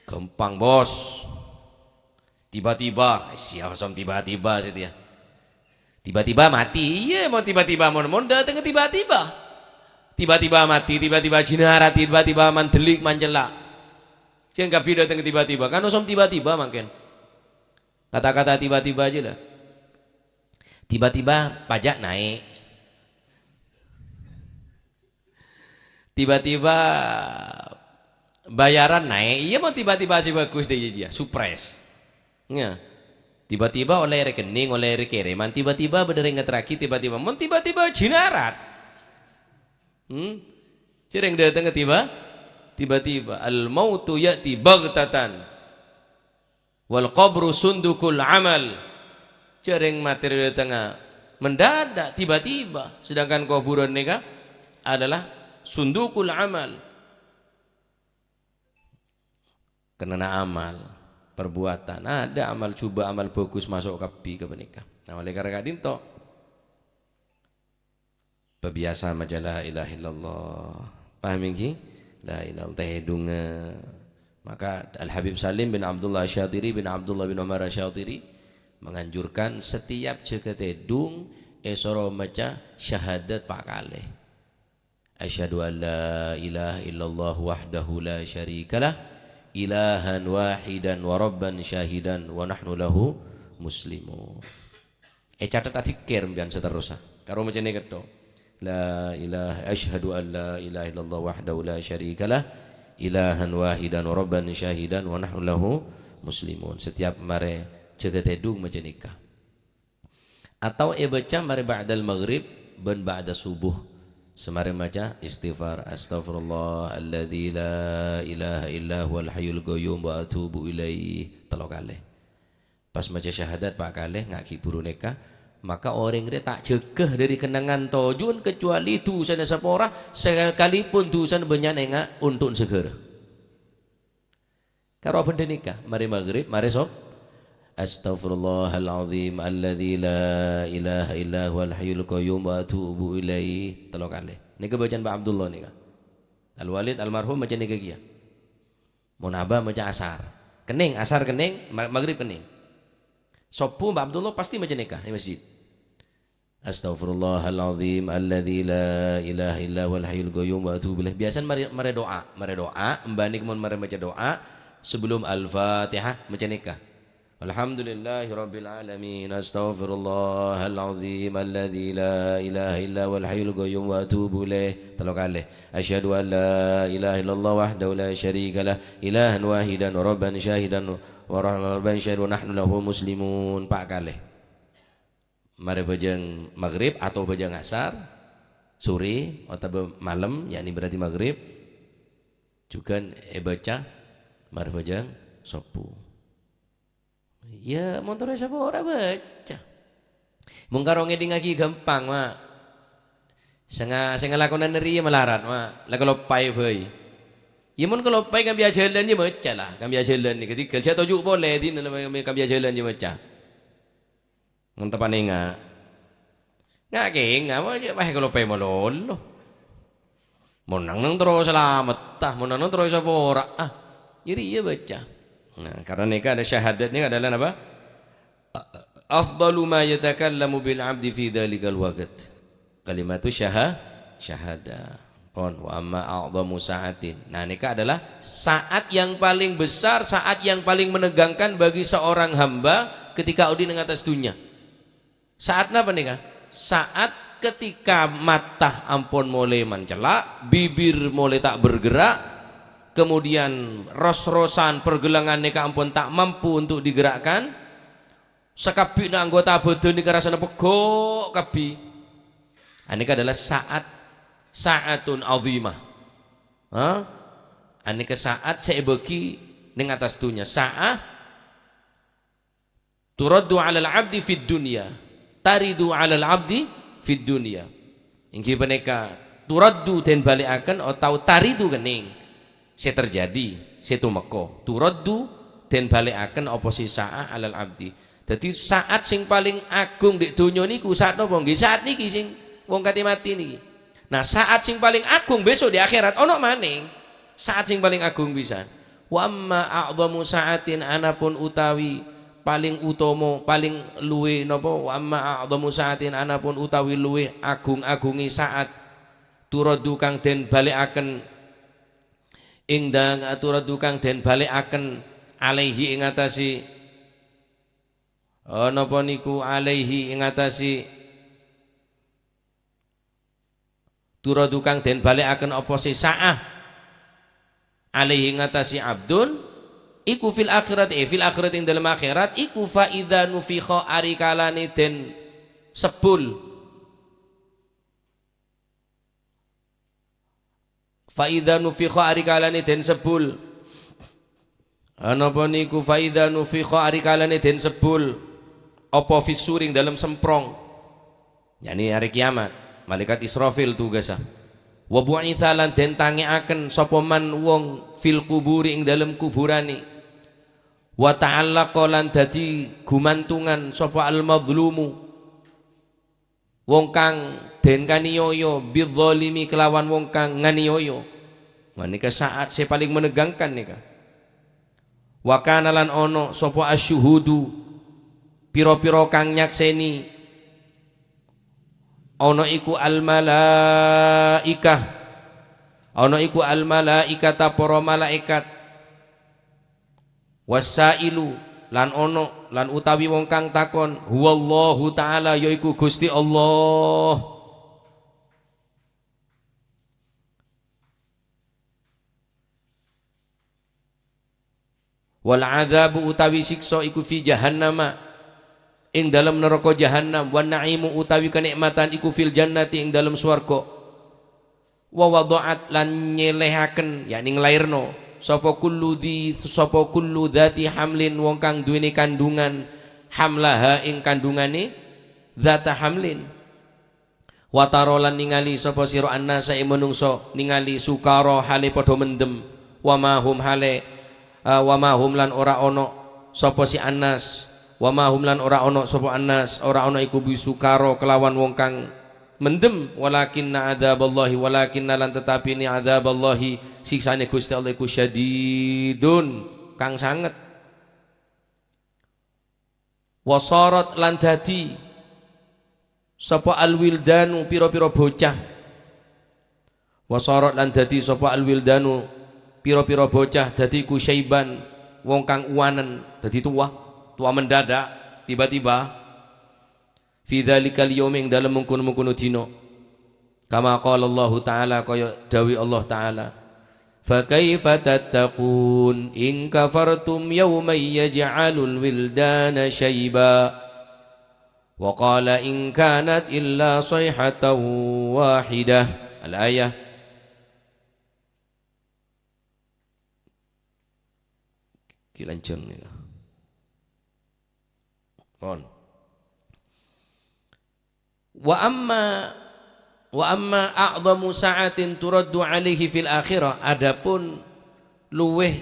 Ghâmpang, Bos. Tiba-tiba, eh, siya osom tiba-tiba satèya. Tiba-tiba mati. Iyâ, mon tiba-tiba, mon, mon dhâtengnga tiba-tiba. Tiba-tiba mati, tiba-tiba jinarat, tiba-tiba mandhellik, mancella'. Jhâ' kabbhi dhâtengnga tiba-tiba. Kan osom tiba-tiba mangkèn. Kata-kata tiba-tiba aja lah. Tiba-tiba pajak naik. Tiba-tiba bayaran naik. Iyâ, mon tiba-tiba sè bhâghus dhâ' iyâ, surprise. Nya. Tiba-tiba ollè rekening, ollè kiriman, tiba-tiba bâdâ rèng ngaterraghi, tiba-tiba. Mon tiba-tiba jinarat. Hmm? Jhâ' rèng dhâtengnga tiba, tiba-tiba. Al mautu ya'ti baghtatan. Wal qabru sundukul amal. Jhâ' rèng matè rèya dhâtengnga mendadak, tiba-tiba. Sedangkan kobhurân nèka adalah Sundukul amal. Kennengnganna amal, perbuatan. Ada amal jhubâ', amal bhâghus maso' kabbhi ka panèka. Nah, oleh karena ka'dinto, pabiyasa maca la ilaha illallah. Paham ènggi? La ilaha tèdhungnga. Maka Al-Habib Salim bin Abdullah Syatiri bin Abdullah bin Umar Syatiri menganjurkan setiap jâgâ tèdhung èsoro maca syahadat pa' kalè. Asyhadu an la ilaha illallah wahdahu la syarikalah, ilahan wahidan wa rabban syahidan wa nahnu lahu muslimun. Ècatet adzikir sampèyan saterrossa. Karo macana kèto. La ilaha, asyhadu an la ilaha illallah wahdahu la syarikalah, ilahan wahidan wa rabban syahidan wa nahnu lahu muslimun. Setiap marè jâgâ tèdhung maca nèka. Atau èbâca marè ba'dal maghrib bân ba'da subuh. Samarè maca istighfar, "Astaghfirullah alladzi la ilaha illa huwal hayyul qayyum wa atubu ilaih." Tello kalè. Pas maca syahadat pa' kalè, nga' ghi' buru nèka. Maka orèng rè ta' jâgâ dhâri kennengngan toju'en kecuali dhusana sapora, sakalipun dhusana bânnya' enga' onto'en saghârâ. Karo abhândhâ nèka, marè maghrib, marè sob-, "Astaghfirullahaladzim alladzi la ilaha illa huwal hayyul qayyum wa atubu ilaih." Tello kalè. Nèka bâcaan Pak Abdullah nèka. Al-Walid almarhum maca nèka kèya. Mon Abah maca asar. Kennèng, asar kennèng, ma-, maghrib kennèng. Sobbhu Pak Abdullah pasti maca nèka è masjid. "Astaghfirullahaladzim alladzi la ilaha illa huwal hayyul qayyum wa atubu ilaih." Biasana marè, marè du'a, marè du'a, embhânèka mon marè maca du'a sebelum Al-Fatihah maca nèka. "Alhamdulillahi rabbil alamin, astaghfirullahaladzim alladzi la ilaha illa huwal hayyul qayyum wa atubu ilaih." Tello kalè. "Asyhadu an la ilaha illallah wahdahu la syarikalah, ilahan wahidan wa rabban syahidan wa rahman rabban syahidan wa nahnu lahu muslimun." Pa' kalè. Marè bhâjâng maghrib atau bhâjâng asar, sore otabâ malem, yakni berarti maghrib, jhughân èbâca marè bhâjâng sobbhu. Iyâ, mon terro sapora bâca. Mon karo ngèdingngaghi ghâmpang, Ma'. Sè nga-, sè ngalakonana rèya malarat, Ma'. La kaloppaè bhâi. Iyâ, mon kaloppaè kambiya jhâlân, iyâ maca la. Kambiya jhâlân nèka, tèngghâl sè toju' polè, dina la kambiya jhâlân, iyâ maca. Mon tapa'nènga. Nga' kèng, apa jhâ' wah kaloppaè malolo. Mon nang-nang terro salametta, mon nang-nang terro sapora'a. Jârèya bâca. Nah, karena nèka ada syahadat nèka adalah apa? Afdalu ma yatakallamu bil abdi fi dzalikal waqt. Kalimatu syaha-, syahadah. Pon, "Wa amma a'dhamu sa'atin." Nah, nèka adalah saat yang paling besar, saat yang paling menegangkan bagi seorang hamba ketika odi' neng atas dunya. Saat napa nèka? Saat ketika mata ampon molaè mancella', bibir molaè ta' bergerak, kemudian ros-rosan pergelangan nèka ampon ta' mampu untuk digerakkan, Sakabbhina anggota bhâdhân nèka rassana pegghâ' kabbhi. Anèka adalah saat, sa'atun azimah. Ha? Anèka saat sè èbâghi neng attas dhunnya. Sa'ah turaddu 'alal 'abdi fid dunya, taridu 'alal 'abdi fid dunya. Èngghi panèka turaddu dèn bâli'aken otabâ taridu kennèng. Sè terjadi, sè tomekko. Turaddu dèn bâli'aken apa sè sa'ah 'alal 'abdi. Dhâddhi, saat sing palèng agung è dhunnya nèko saat napa? Ngghi, saat nèki sing wong katè matè nèki. Nah, saat sing palèng agung bhâso è akhèrat, ana' manèng. Saat sing palèng agung pisan. "Wa amma a'dhamu sa'atin," anapun utawi palèng utama, palèng luwè napa? "Wa amma a'dhamu sa'atin," anapun utawi luwè agung-agungè saat, turaddu kang dèn bâli'aken ing dang-, turaddu kang dèn bâli'aken 'alaihi ing attasè, eh, napa nèko 'alaihi ing attasè, turaddu kang dèn bâli'aken apa sè sa'ah 'alaihi ing attasè 'abdun, iku fil akhirati, eh, fil akhirati ing dâlem akhèrat, iku fa idza nufikha ari kalane dèn sebbul. Fa idza nufikha ari kalane dèn sebbul. Anapa nèko fa idza nufikha ari kalane dèn sebbul? Apa fis suri ing dâlem semprong? Yakni arè kiamat, malaikat Israfil tugassa. Wa bu'itsa lan den tangè'aken sapa man wong fil quburi ing dalem kuburane. Wa ta'allaqa lan dadi gumantungan sapa al-mazlumu, wong kang den kaniyoyo, bidzalimi kelawan wong kang nganiyoyo. Nah, nèka saat sè palèng menegangkan nèka. Wa kana lan ono sapa asyuhudu, pira-pira kang nyaksèni, ono iku al-malaikah, ono iku al-malaikata para malaikat. Wasailu, lan ono, lan utawi wong kang takon, huwallahu ta'ala, yaiku Gusti Allah. Wal adzabu utawi siksa iku fi jahannama, ing dalem neraka jahannam, wan na'imu utawi kanikmatan iku fil jannati, ing dalem swarga. Wa wadha'at lan nyèlèhaken, yakni nglaèrno, sapa kullu dzi-, sapa kullu dzati hamlin wong kang duwènè kandhungan, hamlaha ing kandhungane, dzata hamlin. Wa tara lan ningali sapa sira annasa ing manungsa, ningali sukara hale padha mendem, wa ma hum hale, eh, wa ma hum lan ora ana sapa si Anas, wa ma hum lan ora ana sapa Anas, ora ana iku bisukara kelawan wong kang mendem, walakinna adzaballahi, walakinna lan tetapine adzaballahi, siksane Gusti Allah iku syadidun, kang sanget. Wasarat lan dadi sapa al-wildanu pira-pira bocah. Wasarat lan dadi sapa al-wildanu pira-pira bocah dadi iku syaiban, wong kang uwanen, dadi tuwa, tuwa mendadak, tiba-tiba. Fi dzalikal yaumi, ing dalem mengkono-mengkono dina. Kama qala Allahu Ta'ala, kaya dawuh Allah Ta'ala, "Fa kaifa tattaqun in kafartum yauman yaj'alul wildana syaiba, wa qala in kanat illa sayhatan wahidah." Al-ayah. Ki lanjeng nika. Pon. Wa amma, wa amma a'dhamu sa'atin turaddu alaihi fil akhirah, adapun luweh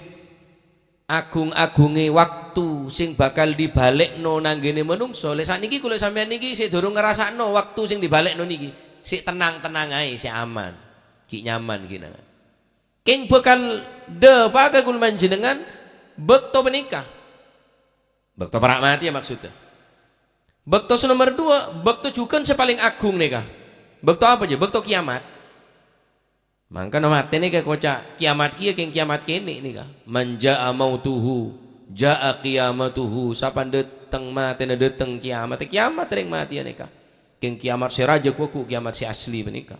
agung-agunge waktu sing bakal dibalekno nanggene manungsa. Lek sakniki kula sampeyan niki sik durung ngrasakno waktu sing dibalekno niki. Sik tenang-tenang ae, sik aman. Ki nyaman ki nang. Keng bakal dapaka kula panjenengan bakto paneka. Bakto para' mate ya maksudnya. Bakto sè nomer dua, bakto jugan sè paleng agung neka. Bakto apa aja? Bakto kiamat. Mangkana mate neka koca' kiamat kiya keng kiamat kene neka. "Man jaa mautuhu, jaa qiyamatuhu." Sapan dateng matena dateng kiamat. Kiamat reng mate neka. Keng kiamat sè raja koku kiamat sè asli paneka.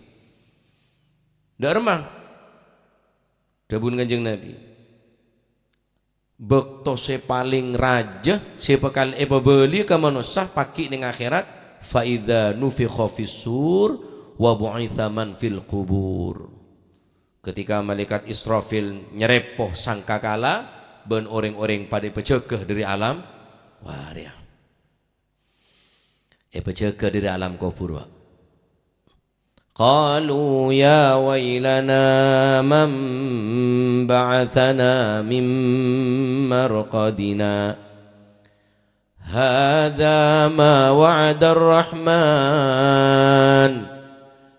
Ndak remma. Dhabuna Kanjeng Nabi, bakto sè paleng raja, sè bakal èpabali ka manossa paggi' neng akhirat, "Fa idza nufikha fis sur wa bu'itsa man fil qubur." Ketika malaikat Israfil nyerepo sangkakala, ban oreng-oreng padha èpajaga dhari alam wareh. Èpajaga dhari alam kobhur, Pak. Qalu ya wailana man ba'atsana min marqadina. Hadza ma wa'adar rahman.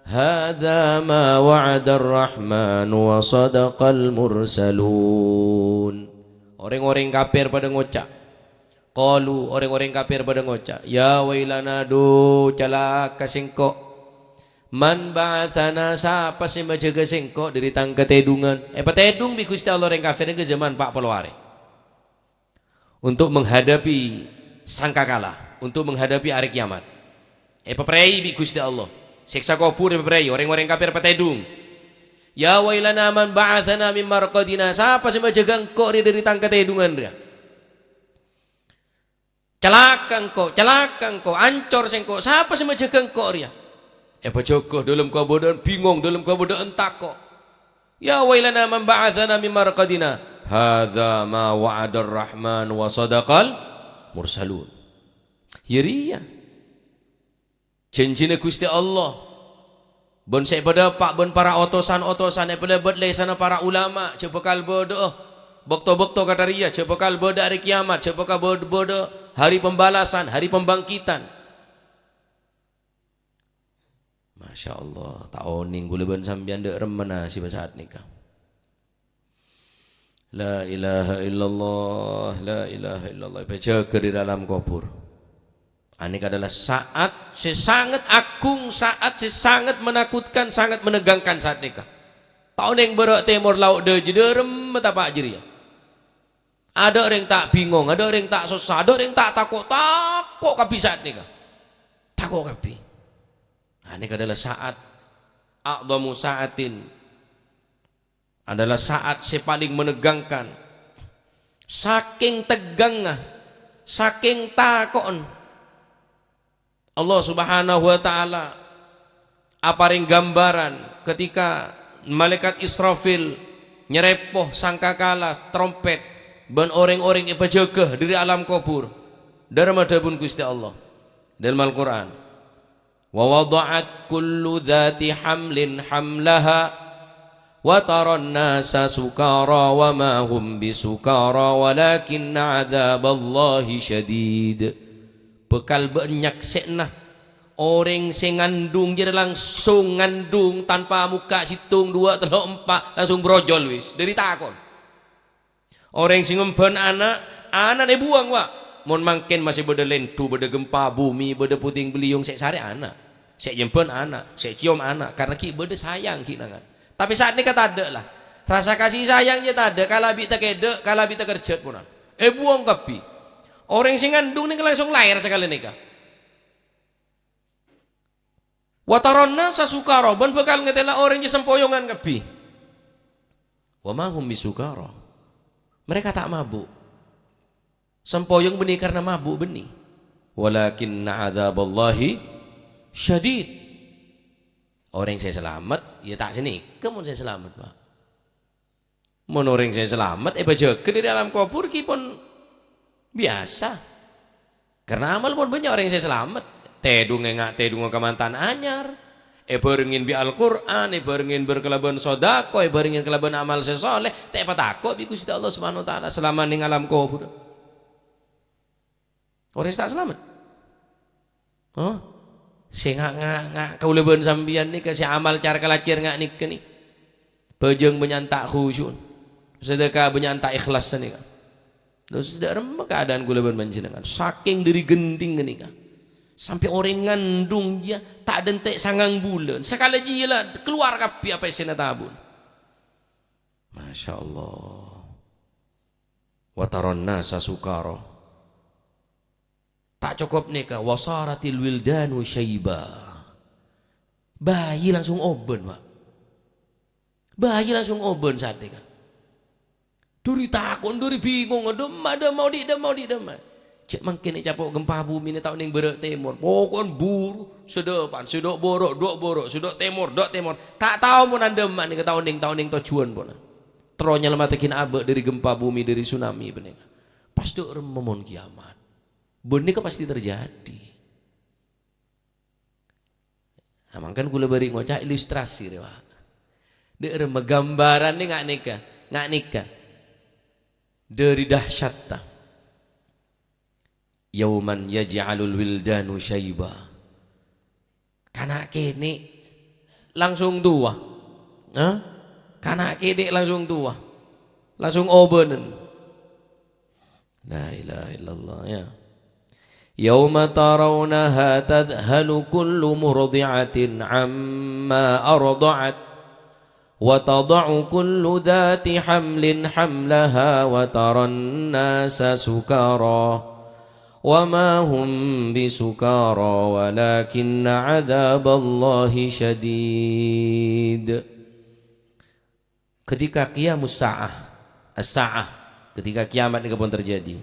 Hadza ma wa'adar rahman wa sadaqal mursalun. Oreng-oreng kafir padha ngoca', Qalu, oreng-oreng kafir padha ngoca', "Ya wailana, dhu, calaka sengko'. Man ba'atsana, sapa sè majaga sengko' dhari tang katedhungan?" Èpatedhung bi' Gusti Allah oreng kafir nèka zaman pa' polo arè. Untuk menghadapi sangkakala, untuk menghadapi arè kiamat. Èpaprèi bi' Gusti Allah. Sèksa kobhur èpaprèi, oreng-oreng kafir patedhung. "Ya wailana man ba'atsana min marqadina, sapa sè majaga engko' rè dhari tang katedhungan rèya?" Calaka engko', calaka engko', ancor sengko', sapa sè majaga engko' rèya? Èpajaga dâlem kabâdâ'ân bingong, dâlem kabâdâ'ân tako'. "Ya wailana man ba'atsana min marqadina, hadza ma wa'adar rahman wa sadaqal mursalun." Ya rèya. Janjina Gusti Allah, Bân sè èpadhâpa' bân para otosan-otosan èpalèbât lèsanna para ulama, jhâ' bhâkal bâdâ'â bâkto-bâkto kadhâriyâ, jhâ' bhâkal bâdâ arè kèyamat, jhâ' bhâkal bâd-, bâdâ hari pembalasan, hari pembangkitan. Masya Allah, ta' onèng kaulâ bân sampèyan dâ' remma nasibhâ sa'at nèka. La ilaha illallah, la ilaha illallah. Èpajâgâ dâri alam kobhur. Anèka adalah saat sè sanget agung, saat sè sanget menakutkan, sanget menegangkan saat nèka. Ta' onèng bârâ' tèmor lao' dâjâ, dâ' remma tapa' jârèya. Adâ' orèng ta' bingong, adâ' orèng ta' sossa, adâ' orèng ta' tako', tako' kabbhi saat nèka. Tako' kabbhi. Anèka adalah saat a'dhamu sa'atin. Adalah saat sè palèng menegangkan. Sakèng tegangnga, sakèng tako'en, Allah Subhanahu wa Ta'ala aparèng gambaran ketika malaikat Israfil nyerèpo sangkakala, trompèt, bân orèng-orèng èpajâgâ dâri alam kobhur. Dâ' remma dhâbuna Ghustè Allah dâlem Al-Qur'an. "Wa wada'at kullu dzati hamlin hamlaha, wa taran nasa sukara, wa ma hum bisukara, walakinna adzaballahi syadid." Bhâkal bâ' nyaksè'na orèng sè ngandhung jârèya langsung ngandhung tanpa mokka' sèttong, duwâ', tello', empa', langsung brojol wis, dâri tako'. Orèng sè ngembhân ana', ana'na èbuwâng, wa'. Mon mangkèn masè bâdâ lèndhu, bâdâ gempa bumi, bâdâ puting beliung, sè èsarè ana'. Sè èembhân ana', sè ècèyom ana', karna ghi' bâdâ sayang ghi' nangan. Tapè sa'at nèka tadâ', la. Rasa kasih sayang jâ tadâ', kalabi takèdâ', kalabi takerjhât, ponan. Èbuwâng kabbhi. Orèng sè ngandhung nèka langsung laèr sakalè nèka. "Wa taran nasa sukara," bân bhâkal ngatèla orèng jâ sampoyongan kabbhi. "Wa ma hum bisukara." Mereka ta' mabu'. Sampoyong bânnè karna mabu' bânnè. "Walakinna adzaballahi syadid." Orèng sè salamet, yâ ta' sanèka mon sè salamet, Pak. Mon orèng sè salamet èpajâgâ dâri alam kobhur ghi pon biyasa. Karna amal pon bânnya' orèng sè salamet. Tèdhung enga' tèdhungnga kamantan anyar, èbhârengngin bi' Al-Qur'an, èbhârengngin bâr-, kalabân sodako, èbhârengngin kalabân amal sè soleh, ta' èpatako' bi' Ghustè Allah Subhanahu wa Ta'ala salama neng alam kobhur. Orèng sè ta' salamet. Oh, sè nga-, nga-, nga-, kaulâ bân sampèyan nèka sè amal cara kalajhir nga' nèka nè. Bhâjâng bânnya'an ta' khusyu'en. Sadhâka bânnya'an ta' ikhlas nèka. Terros dâ' remma keadaan kaulâ bân panjhennengngan. Sakèng dâri ghântingnga nèka. Sampè' orèng ngandhung jiyâ ta' dântè' sangang bulân. Sakalè jiyâ la kalowar kabbhi apa èssèna tabun. Masya Allah. "Wa taran nasa sukara." Ta' cokop nèka, "Wa saratil wildanu syaiba." Bayi langsung obân, Pak. Bayi langsung obân saat nèka. Dâri tako', dâri bingung, dâmma, dâmma, odi' dâmma, odi' dâmma. Jhâ' mangkèn ècapo' gempa bumi nè ta' onèng bârâ' tèmor. Poko'en buru, sè dâpan, sè dâ' bârâ', dâ' bârâ', sè dâ' tèmor, dâ' tèmor. Ta' tao mon dâmma nèka ta' onèng, ta' onèng tojjhuwân pona. Terro nyalameddhâghin abâ' dâri gempa bumi, dâri tsunami panèka. Pas dâ' remma mon kiyamat. Bân nèka pasti terjadi. Nah, mangkana kaulâ bâri' ngoca' ilustrasi rèya, Pak. Dâ' remma gambaranna nga' nèka, nga' nèka. Dâri dahsyatta. "Yauman yaj'alul wildanu syaiba." Kana' kènè' langsung towa. Hah? Kana' kènè' langsung towa. Langsung obânan. La ilaha illallah, ya. "Yauma tarawnaha tadhhalu kullu murdi'atin amma arda'at." "Wa tada'u kullu dzati hamlin hamlaha wa taran nasa sukara. Wa ma hum bisukara walakinna adzaballahi syadid." Ketika qiyamus sa'ah, as-sa'ah, ketika kiyamat nèka pon terjadi.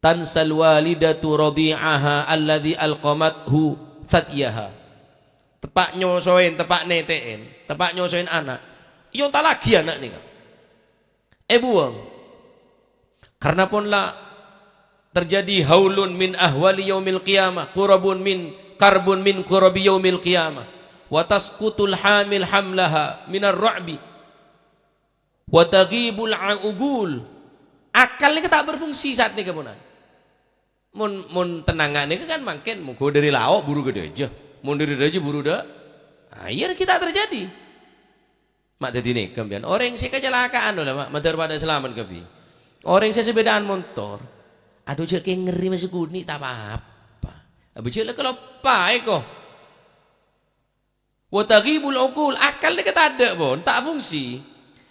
"Tansal walidatu radhi'aha alladzi alqamathu thadyaha." Teppa' nyosoèn, teppa' nètè'èn, teppa' nyosoèn ana'. Èontallaghi ana' nèka. Èbuwâng. Karna pon la terjadi haulun min ahwali yaumil qiyamah, qurabun min, qarbun min qurabi yaumil qiyamah. Wa tasqutul hamil hamlaha minar ru'bi. Wa taghibul uqul. Akal nèka ta' berfungsi saat nèka, ponan. Mon, mon tennanga nèka kan mangkèn, mongghu dhâri lao' buru ka dhâjâ. Mon dhâri dhâjâ buru dâ-, ah, iyâ, nèka ta' terjadi. Ma' dhâddhi nèka, sampèyan. Orèng sè kacelakaan, lho, ma', mandhâr padâ salamet kabbhi. Orèng sè sepèdaan montor, adhu, jhâ' kèng ngèrèm sè ghunè' ta' pa-apa. Abâ jhâ' la kaloppaè, ko. Wa taghibul uqul, akal nèka tadâ', pon, ta' fungsi.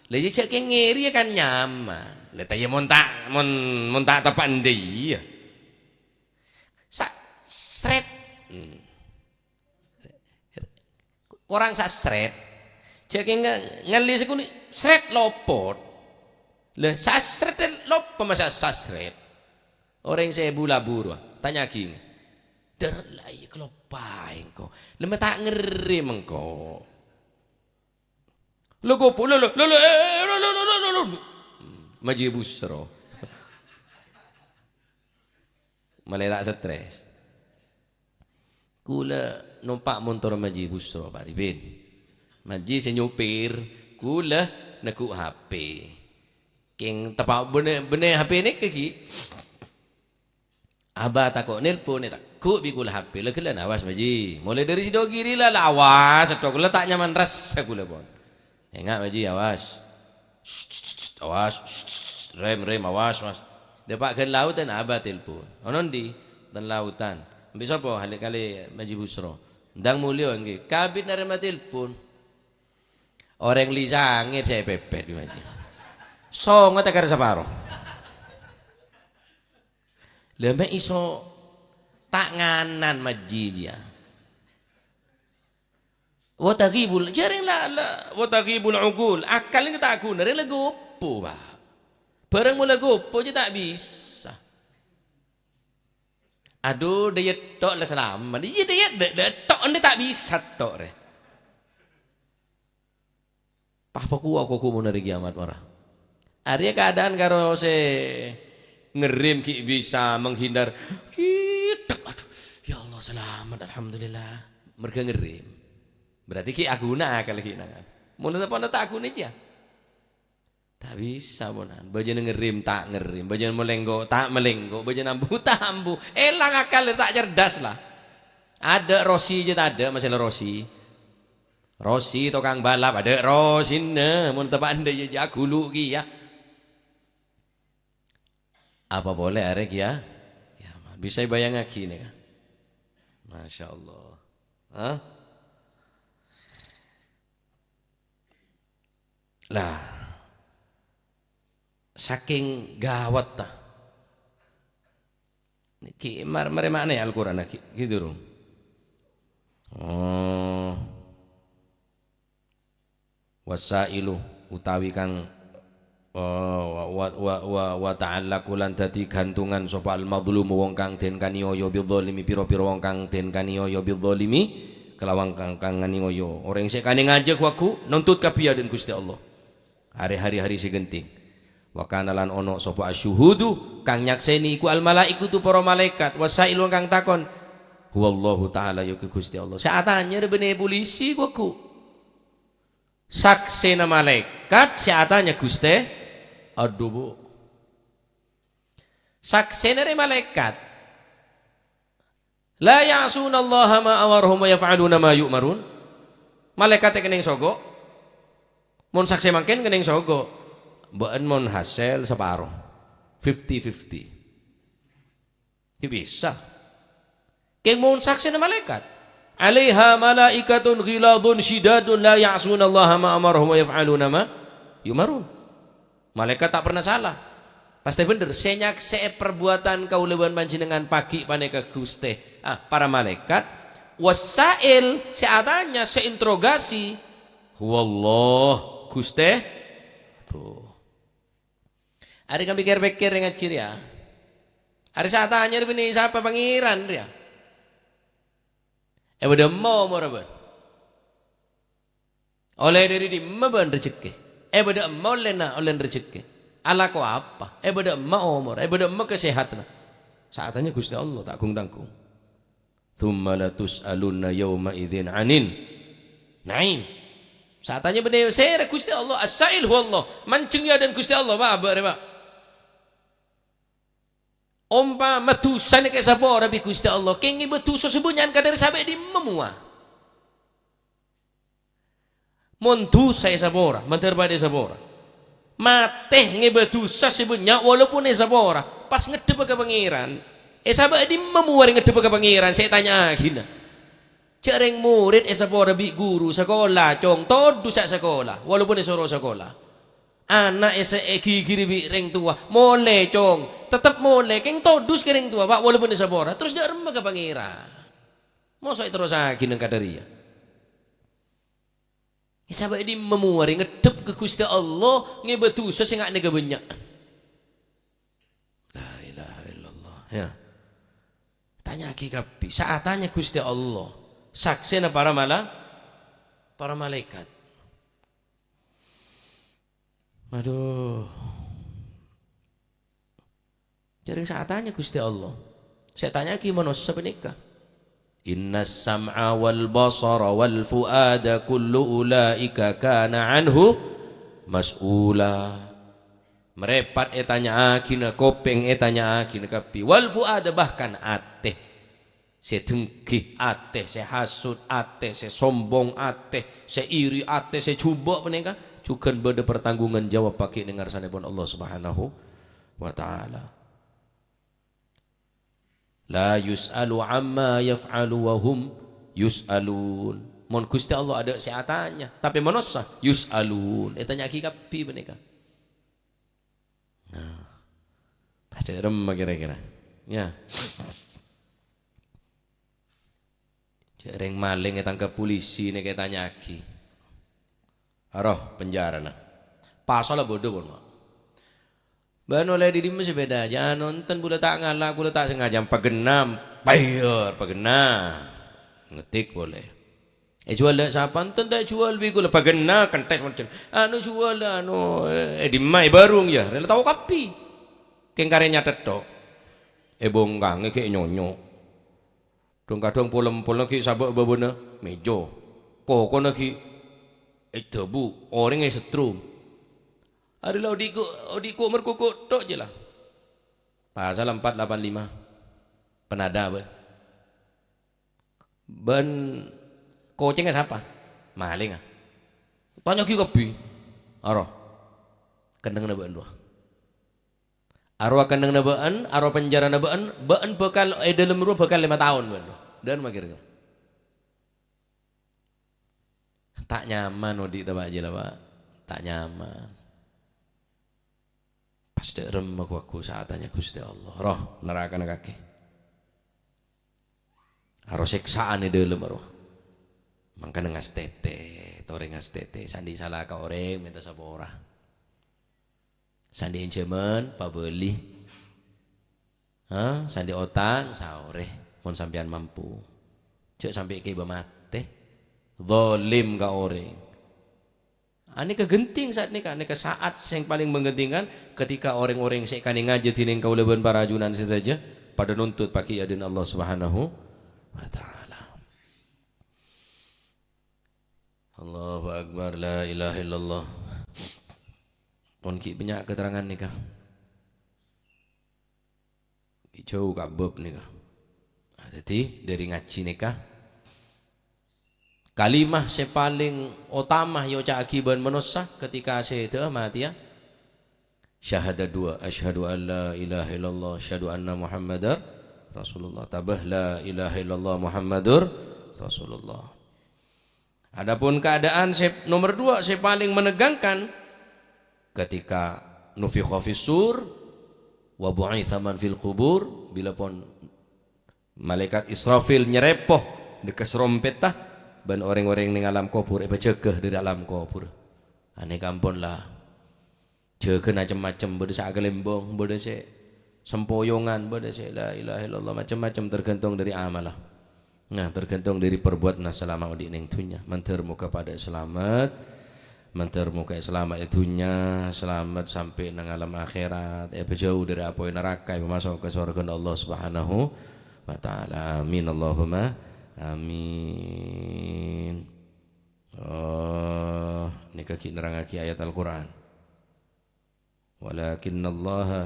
Lha, iyâ, jhâ' kèng ngèrèm kan nyaman. Lha, ta' iyâ mon ta', mon, mon ta' teppa' endâ, iyâ. Sa-, sret. Hmm. Korang sa sret. Jhâ' kèng nga-, ngalè sè ghunè', sret lopot. Lha, sa sret lopot masa sa sret. Orèng sè bu-labu rowa, tanya'aghi. Dhâr, la iyâ kaloppaè engko'. Lha ma' ta' ngèrèm engko'. Lo gopo, lo, lo, lo, lo, eh, lo, lo, lo, lo, lo, lo. Maji Busro. Malè ta' stres. Kaulâ nompa' montor Maji Busro, Pak Ribin. Maji sè nyopir, kaulâ neggu' H P. Kèng teppa' bânnè, bânnè H P nèka ghi. Abah tako' nelpon, èteggu' bi' kaulâ H P. La ghellâ', awas, Maji. Molaè dhâri Sidogiri la, la awas, èteggu' la ta' nyaman rassa kaulâ, pon. Enga', Maji, awas. Awas. Rem, rem, awas, mas. Dâpa' ghân laotan, Abah telpon. Ono endi? Ten laotan. Embi' sapa? Hale kali Maji Busro. Ndang mulio, ngghi. Kabit narèma telpon. Orèng li sangèt sè èpèpèt, Maji. Songo tekar saparo. Lha, ma' iso ta' nganan, Maji, jiyâ. Wa taghibul, jhâ' rèng la, la, wa taghibul uqul. Akal nèka ta' ghuna, rèng la gopo, Pak. Bârâng mon la gopo jiyâ ta' bisa. Adhu, dhâ' iyâ tok la salamet. Iyâ, dhâ' iyâ, dhâ', dhâ' tok, andi' ta' bisa tok, rè. Pas pakowa koko mon arè kiyamat mara. Arèya keadaan karo sè ngerrem ghi' bisa menghindar. Ghi' tok, adhu, ya Allah, salamet, alhamdulillah. Merga ngerrem. Berarti ghi' aghuna akal ghi' nangan. Mon ta' pon ta' aghuna jiyâ. Ta' bisa, ponan. Bâjâna ngerrem, ta' ngerrem. Bâjâna malenggo, ta' malenggo. Bâjâna ambu, ta' ambu. Èlang akal, ta' cerdas la. Adâ' Rosi jiyâ tadâ', masalah Rosi. Rosi tokang balap, adâ' Rosina. Mon teppa' endâ' jiyâ, jiyâ aghulu kèya. Apa polè arè kiya-, kiyamat. Bisa èbâjângaghi nèka. Masya Allah. Hah? Lah, sakèng gawâtta. Nèkè mar-, marè ma'nè Al-Qur'an ghi-, ghi durung? Oh. Wasailu utawi kang, eh, wa, wa, wa, wa, wa ta'allaqu lan dadi gantungan sapa al-mazlumu wong kang den kaniyoyo bidzalimi pira-pira wong kang den kaniyoyo bidzalimi kelawan kang, kang nganiyoyo. Orèng sè kanè ngajhâk wagu nuntut kabbhi dâ' Gusti Allah. Arè hari-hari sè genting. Wa kana lan ono sapa asyuhudu kang nyaksènè iku al-malaikatu para malaikat, wasailu kang takon, huwallahu ta'ala yaiku Gusti Allah. Sè atanya rè bânnè polisi wagu. Saksèna malaèkat sè atanya Ghustè, adhu, Bu. Saksèna rè malaèkat. La ya'sunallaha ma amarahum wa yaf'aluna ma yu'marun. Malaèkat kennèng sogo'. Mon saksè mangkèn kennèng sogo'. Bâ'en mon hasèl saparo. Fifty fifty. Ghi' bisa. Kèng mon saksèna malaèkat. Alaiha malaikatun ghiladzun syidadun la ya'sunallaha ma amarahum wa yaf'aluna ma yu'marun. Malaèkat ta' pernah salah. Pastè bhender. Sè nyaksè'è parbuatan kaulâ bân panjhennengngan pagghi' panèka Ghustè. Ah, para malaèkat. Wasail, sè atanya, sè interogasi. Huwallah, Ghustè. Tuh. Arè kan pèkkèr-pèkkèr ngajhi rèya. Arè sè atanya rè bânnè sapa Pangèran rèya? È bâdâ emma omorra bâ'en? Ollè dâri dimma bâ'en rejekkè? È bâdâ emma ollèna ollèna rejekkè? Alako apa? È bâdâ emma omorra? È bâdâ emma kasehatanna? Sè atanya Ghustè Allah, ta' gung-tanggung. Tsumma latus'alunna yauma idzin 'anil Naim. Satanya bânnè sèra Ghustè Allah, as-sa'il huwallah. Manjheng yâ dhân Ghustè Allah, Pak, abâ' rè, Pak. Ompama dhusa nèka èsapora bi' Ghustè Allah, kèng ngibâ dhusa sè bânnya'an kadhâri sabâ' è dimma mowa. Mon dhusa èsapora, mandhâr padâ èsapora. Matè ngibâ dhusa sè bânnya', walaupun èsapora, pas ngadhebbhâ ka Pangèran. Èsabâ' è dimma mowa rè ngadhebbhâ ka Pangèran, sè ètanya'aghina. Jhâ' rèng morèd èsapora bi' ghuru sakola, Cong, todus sè sakola, walaupun èsoro sakola. Ana' èsè-, èghighiri bi' rèng towa, molè, Cong, tettep molè, kèng todus ka rèng towa, Pak, walaupun èsapora, terros dâ' remma ka Pangèran. Moso èterrossaghi neng kadhâriyâ. Èsabâ' è dimma mowa rè ngadhebbhâ ka Ghustè Allah, ngibâ dhusa sè nga' nèka bânnya'. La ilaha illallah, yâ. Tanya'aghi kabbhi, satanya Ghustè Allah, saksèna para mala-, para malaèkat. Aduh. Jhâ' rèng satanya Ghustè Allah. Sè ètanya'aghi manossa panèka. "Innas sam'a wal basara wal fu'ada kullu ulaika kana anhu mas'ula." Marèpat ètanya'aghina, kopèng ètanya'aghina kabbhi. Wal fu'ada, bahkan atè. Sè denggi, atè sè hasut, atè sè sombong, atè sè iri, atè sè jhubâ' panèka jhughân bâdâ pertanggungjawabbhâghi neng ngarsanèpon Allah Subhanahu wa Ta'ala. "La yus'alu amma yaf'alu wa hum yus'alun." Mon Ghustè Allah adâ' sè atanya, tapè manossa yus'alun, ètanya'aghi kabbhi panèka. Nah, padâ remma kèra-kèra. Yâ. Jhâ' rèng malèng ètangkep polisi nèka ètanya'aghi. Aro penjarana. Pasalla bâdâ, pon, Pak. Bân ollè dhi-, dimma sè bâdâ? Jhâ' nonton, bulâ ta' ngala', bulâ ta' sengaja paghenna, bayar, paghenna. Ngetik polè. Èjhuwâl dâ' sapa? Enten ta' èjhuwâl bi' kaulâ, paghenna kentès model. Anu jhuwâl, anu, è, è dimma? È bârung, yâ? Rèla tao kabbhi. Kèng karè nyatèt tok. È bongkangè ghi' nyonyo'. Dhung-kadhung pol-empolna ghi' sabâ' bâbâna mèjo. Kokona ghi' èdhâbu', orèng èsetrum. Arè la odi' ko-, odi' ko' merkoko' tok jâ la. Pasal empat delapan lima. Penada, bân. Bân kocèngnga sapa? Malèngnga. Tanya'aghi kabbhi. Aro. Kennengnganna bâ'na rowa. Arowa kennengnganna bâ'na, arowa penjarana bâ'na, bâ'na bhâkal è dâlem rowa bhâkal lèma taon bâ'na rowa. Dâ'en ma' kèra-kèra. Ta' nyaman odi' ta' bâ' jâ la, Pak? Ta' nyaman. Pas dâ' remma ghu-, ghu-, satanya Ghustè Allah. Roh, narakana kakè. Aro sèksa'an è dâlem aro. Mangkana ngastètè, torè ngastètè. Sandi' sala ka orèng mènta sapora. Sandi' ènjhâmân, pabâli. Ha? Sandi' otang, saorè, mon sampèyan mampu. Jhâ' sampè' kèbâ matè. Dzalim ka orèng. Anèka ghânting sa'at nèka, anèka sa'at sè palèng menggentingkan ketika orèng-orèng sè èkanèngngaghi dhinèng kaulâ bân para ajunan sadhâjâ padâ nuntut paghi' è adâ'na Allah Subhanahu wa Ta'ala. Allahu Akbar, la ilaha illallah. Pon ghi' bânnya' keterangan nèka. Ghi' jhâu ka bab nèka. Nah, dhâddhi, dâri ngajhi nèka, kalimah sè palèng otama èoca'aghi bân manossa ketika sè dâ' matèya, syahadat dua, "Asyhadu an la ilaha illallah, asyhadu anna Muhammadar Rasulullah." Tabâ, "La ilaha illallah Muhammadur Rasulullah." Adapun keadaan sè nomer dua sè palèng menegangkan, ketika nufikha fis sur, wa bu'itsa man fil qubur, bilâ pon malaèkat Israfil nyerèpo dâ' ka sarompètta, bân orèng-orèng neng alam kobhur èpajâgâ dâri alam kobhur. Anèka ampon la. Jâgâna cem-macem, bâdâ sè akalèmbong, bâdâ sè sempoyongan, bâdâ sè la ilaha illallah, macem-macem, tergantung dâri amalla. Nah, tergantung dâri perbuatanna salama odi' neng dhunnya. Mandhâr moghâ padâ salamet, mandhâr moghâ salamet è dhunnya, salamet sampè' neng alam akhèrat, èpajhâu dâri apoy naraka, èpamaso' ka sowarghâna Allah Subhanahu wa Ta'ala. Amin, Allahumma amin. Eh, nèka ghi' nerrangngaghi ayat Al-Qur'an. "Walakinnallaha,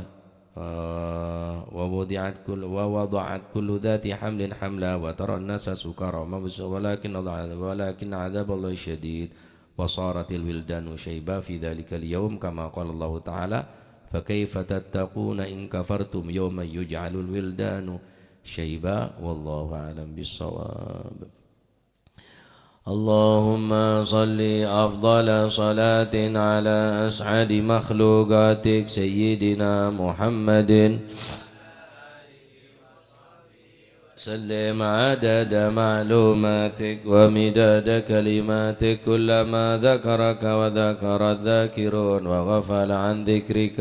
eh, wa wudi'at kull-, wa wada'at kullu dzati hamlin hamla wa taran nasa sukara ma bis-, walakin Allah, walakin adzaballahi syadid wa saratil wildanu syaiba fi dzalikal yaum kama qala Allahu ta'ala, fa kaifa tattaquna in kafartum yauman yuj'alul wildanu syaiba." Wallahu a'lam bissawab. اللهم صل أفضل صلاة على أسعد مخلوقاتك سيدنا محمد، سلم عدد معلوماتك ومداد كلماتك، كلما ذكرك وذكر الذاكرون وغفل عن ذكرك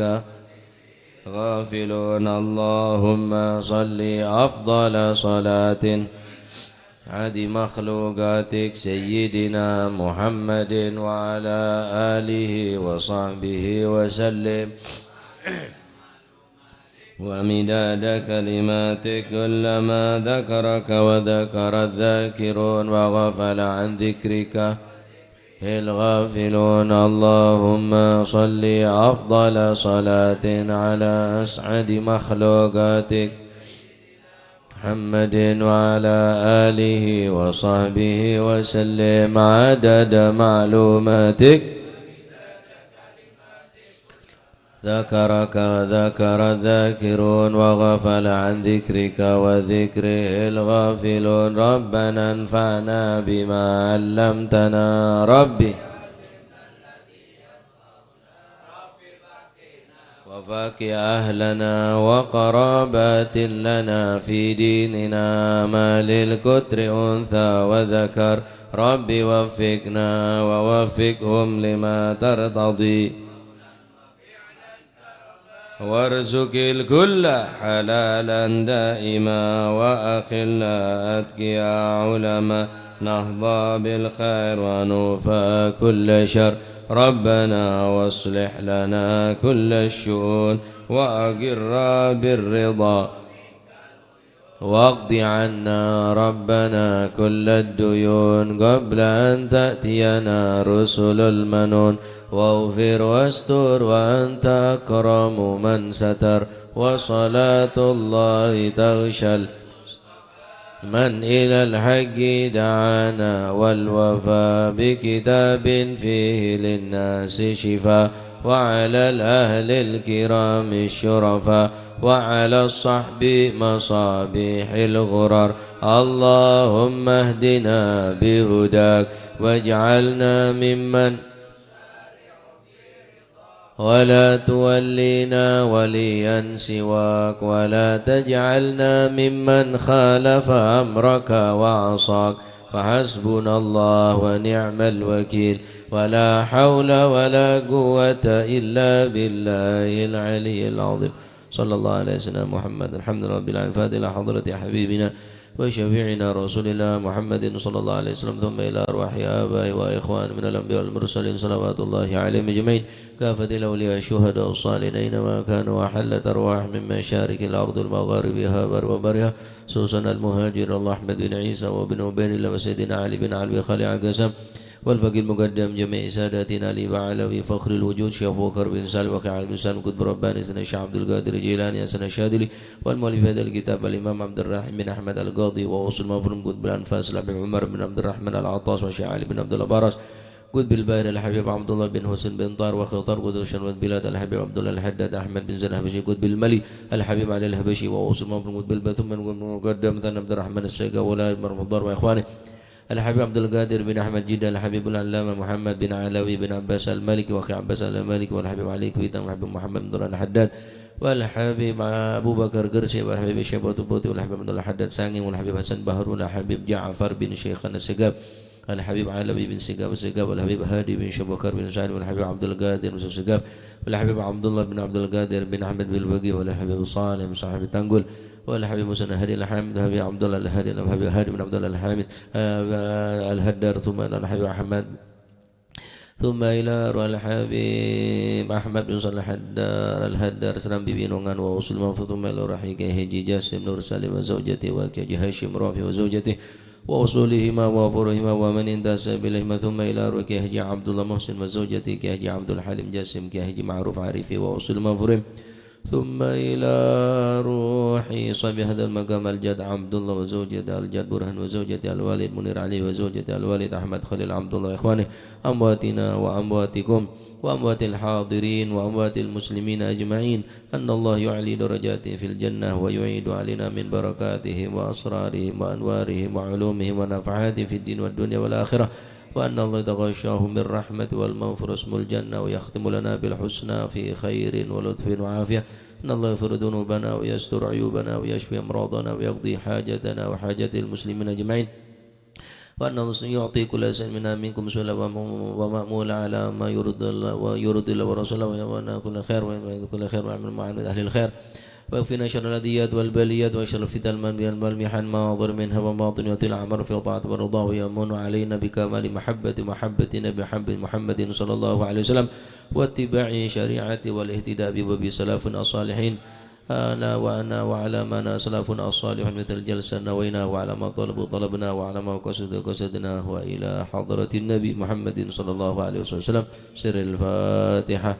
غافلون. اللهم صل أفضل صلاة عد مخلوقاتك سيدنا محمد وعلى آله وصحبه وسلم. ومداد كلماتك كلما ذكرك وذكر الذاكرون وغفل عن ذكرك الغافلون. اللهم صل أفضل صلاة على أسعد مخلوقاتك محمد وعلى آله وصحبه وسلم عدد معلوماتك. ذكرك ذكر الذاكرون وغفل عن ذكرك وذكره الغافلون. ربنا انفعنا بما علمتنا ربي. وفقه أهلنا وقرابات لنا في ديننا ما للكتر أنثى وذكر. رب وفقنا ووفقهم لما ترتضي. وارزق الكل حلالا دائما وأخلا أتقياء علماء نحظى بالخير ونوفى كل شر. ربنا واصلح لنا كل الشؤون وأقر بالرضا واقض عنا ربنا كل الديون قبل أن تأتينا رسل المنون واغفر واستر وأنت أكرم من ستر وصلاة الله تغشى من إلى الحق دعانا والوفاء بكتاب فيه للناس شفاء وعلى الأهل الكرام الشرفاء وعلى الصحب مصابيح الغرر. اللهم اهدنا بهداك واجعلنا ممن ولا تولينا وليا سواك، ولا تجعلنا ممن خالف أمرك وعصاك، فحسبنا الله ونعم الوكيل، ولا حول ولا قوة إلا بالله العلي العظيم. صلى الله على سيدنا محمد. الحمد لله رب العالمين. الفاتحة إلى حضرة حبيبنا وشفيعنا رسول الله محمد صلى الله عليه وسلم، ثم إلى أرواح آبائه وإخوانه من الأنبياء والمرسلين صلوات الله عليهم أجمعين، كافة الأولياء الشهداء الصالحين أينما كانوا، وحلت أرواح من مشارق الأرض ومغاربها وبرها، خصوصا المهاجر الله أحمد بن عيسى وابن عبيد الله وسيدنا علي بن علوي خليع قسم والفقيه المقدم جميع ساداتنا علي وعلوي فخر الوجود شيخ أبو بكر بن سالم وكيع بن سالم قطب رباني سيدنا الشيخ عبد القادر الجيلاني حسن الشاذلي والمؤلف هذا الكتاب الإمام عبد الرحيم بن أحمد القاضي وغوث المغفور قطب الأنفاس الحبيب عمر بن عبد الرحمن العطاس والشيخ علي بن عبد الله براس قطب البحر الحبيب عبد الله بن حسين بن طاهر وخطر قطب الشام والبلاد الحبيب عبد الله الحداد أحمد بن زين الحبشي قطب الملي الحبيب علي الحبشي وغوث المغفور قطب البثوم المقدم ثاني عبد الرحمن السيقا ولا مرفض وإخوانه الحبيب عبد القادر بن أحمد جدة، الحبيب العلامة محمد بن علوي بن عباس المالكي، وأخي عباس المالكي، والحبيب علي كويتا، والحبيب محمد بن الحداد، والحبيب أبو بكر قرسي، والحبيب شيبة بوتي، والحبيب عبد الله حداد سانغي، والحبيب حسن بحرون، الحبيب جعفر بن شيخنا السقاف، الحبيب علوي بن سقاف السقاف، والحبيب هادي بن شبكر بن سالم، والحبيب عبد القادر بن سقاف، والحبيب عبد الله بن عبد القادر بن أحمد بالبقي، والحبيب صالح بن صاحب التنقل، والحبيب موسى الهادي الحامد، الحبيب عبد الله الهادي، الحبيب هادي بن عبد الله الحامد، eh, Al-Haddar, tsumma ila Al-Habib Ahmad, tsumma ila Ruhil Habib Ahmad bin Shalih Haddar, Al-Haddar, Serambi Binongan, wa usul Mahfud, tsumma ila Ruhi Kiai Haji Jasim Nur Salim wa zaujati wa Kiai Haji Hashim Rafi wa zaujati, وأصولهما وفروعهما ومن انتهى سبيلهما، ثم إلى روح كي حاجي عبد الله محسن وزوجته كي حاجي عبد الحليم جاسم كي حاجي معروف عارفي وأصول مفروعهم، ثم إلى روح صاحب هذا المقام الجد عبد الله وزوجته الجد برهان وزوجته الوالد منير علي وزوجته الوالد أحمد خليل عبد الله وإخوانه أمواتنا وأمواتكم وأموات الحاضرين وأموات المسلمين أجمعين، أن الله يعلي درجاتهم في الجنة ويعيد علينا من بركاتهم وأسرارهم وأنوارهم وعلومهم ونفحاتهم في الدين والدنيا والآخرة، وأن الله يتغشاهم بالرحمة والمغفرة واسم الجنة ويختم لنا بالحسنى في خير ولطف وعافية، أن الله يغفر ذنوبنا ويستر عيوبنا ويشفي أمراضنا ويقضي حاجتنا وحاجات المسلمين أجمعين. وأن الله يعطي كل إنسان منا منكم سؤلا وم-، ومأمولا على ما يرضي الله، ويرضي الله ورسوله، ويمنع كل خير، ويمنع كل خير، ويعمل ما عمل أهل الخير. ويكفينا شر الأذيات والبليات وشر الفتن والمحن ما ظهر منها وما بطن، ويطيل العمر في طاعة والرضا، ويمن علينا بكمال محبة، محبتنا بمحبة محمد صلى الله عليه وسلم، واتباع شريعته والاهتداء بباب سلفنا الصالحين. أنا وأنا وعلى ما نوى سلفنا الصالحون مثل الجلسة نويناه، وعلى ما طلبوا طلبناه، وعلى ما قصدوا قصدناه، وإلى حضرة النبي محمد صلى الله عليه وسلم. سر الفاتحة.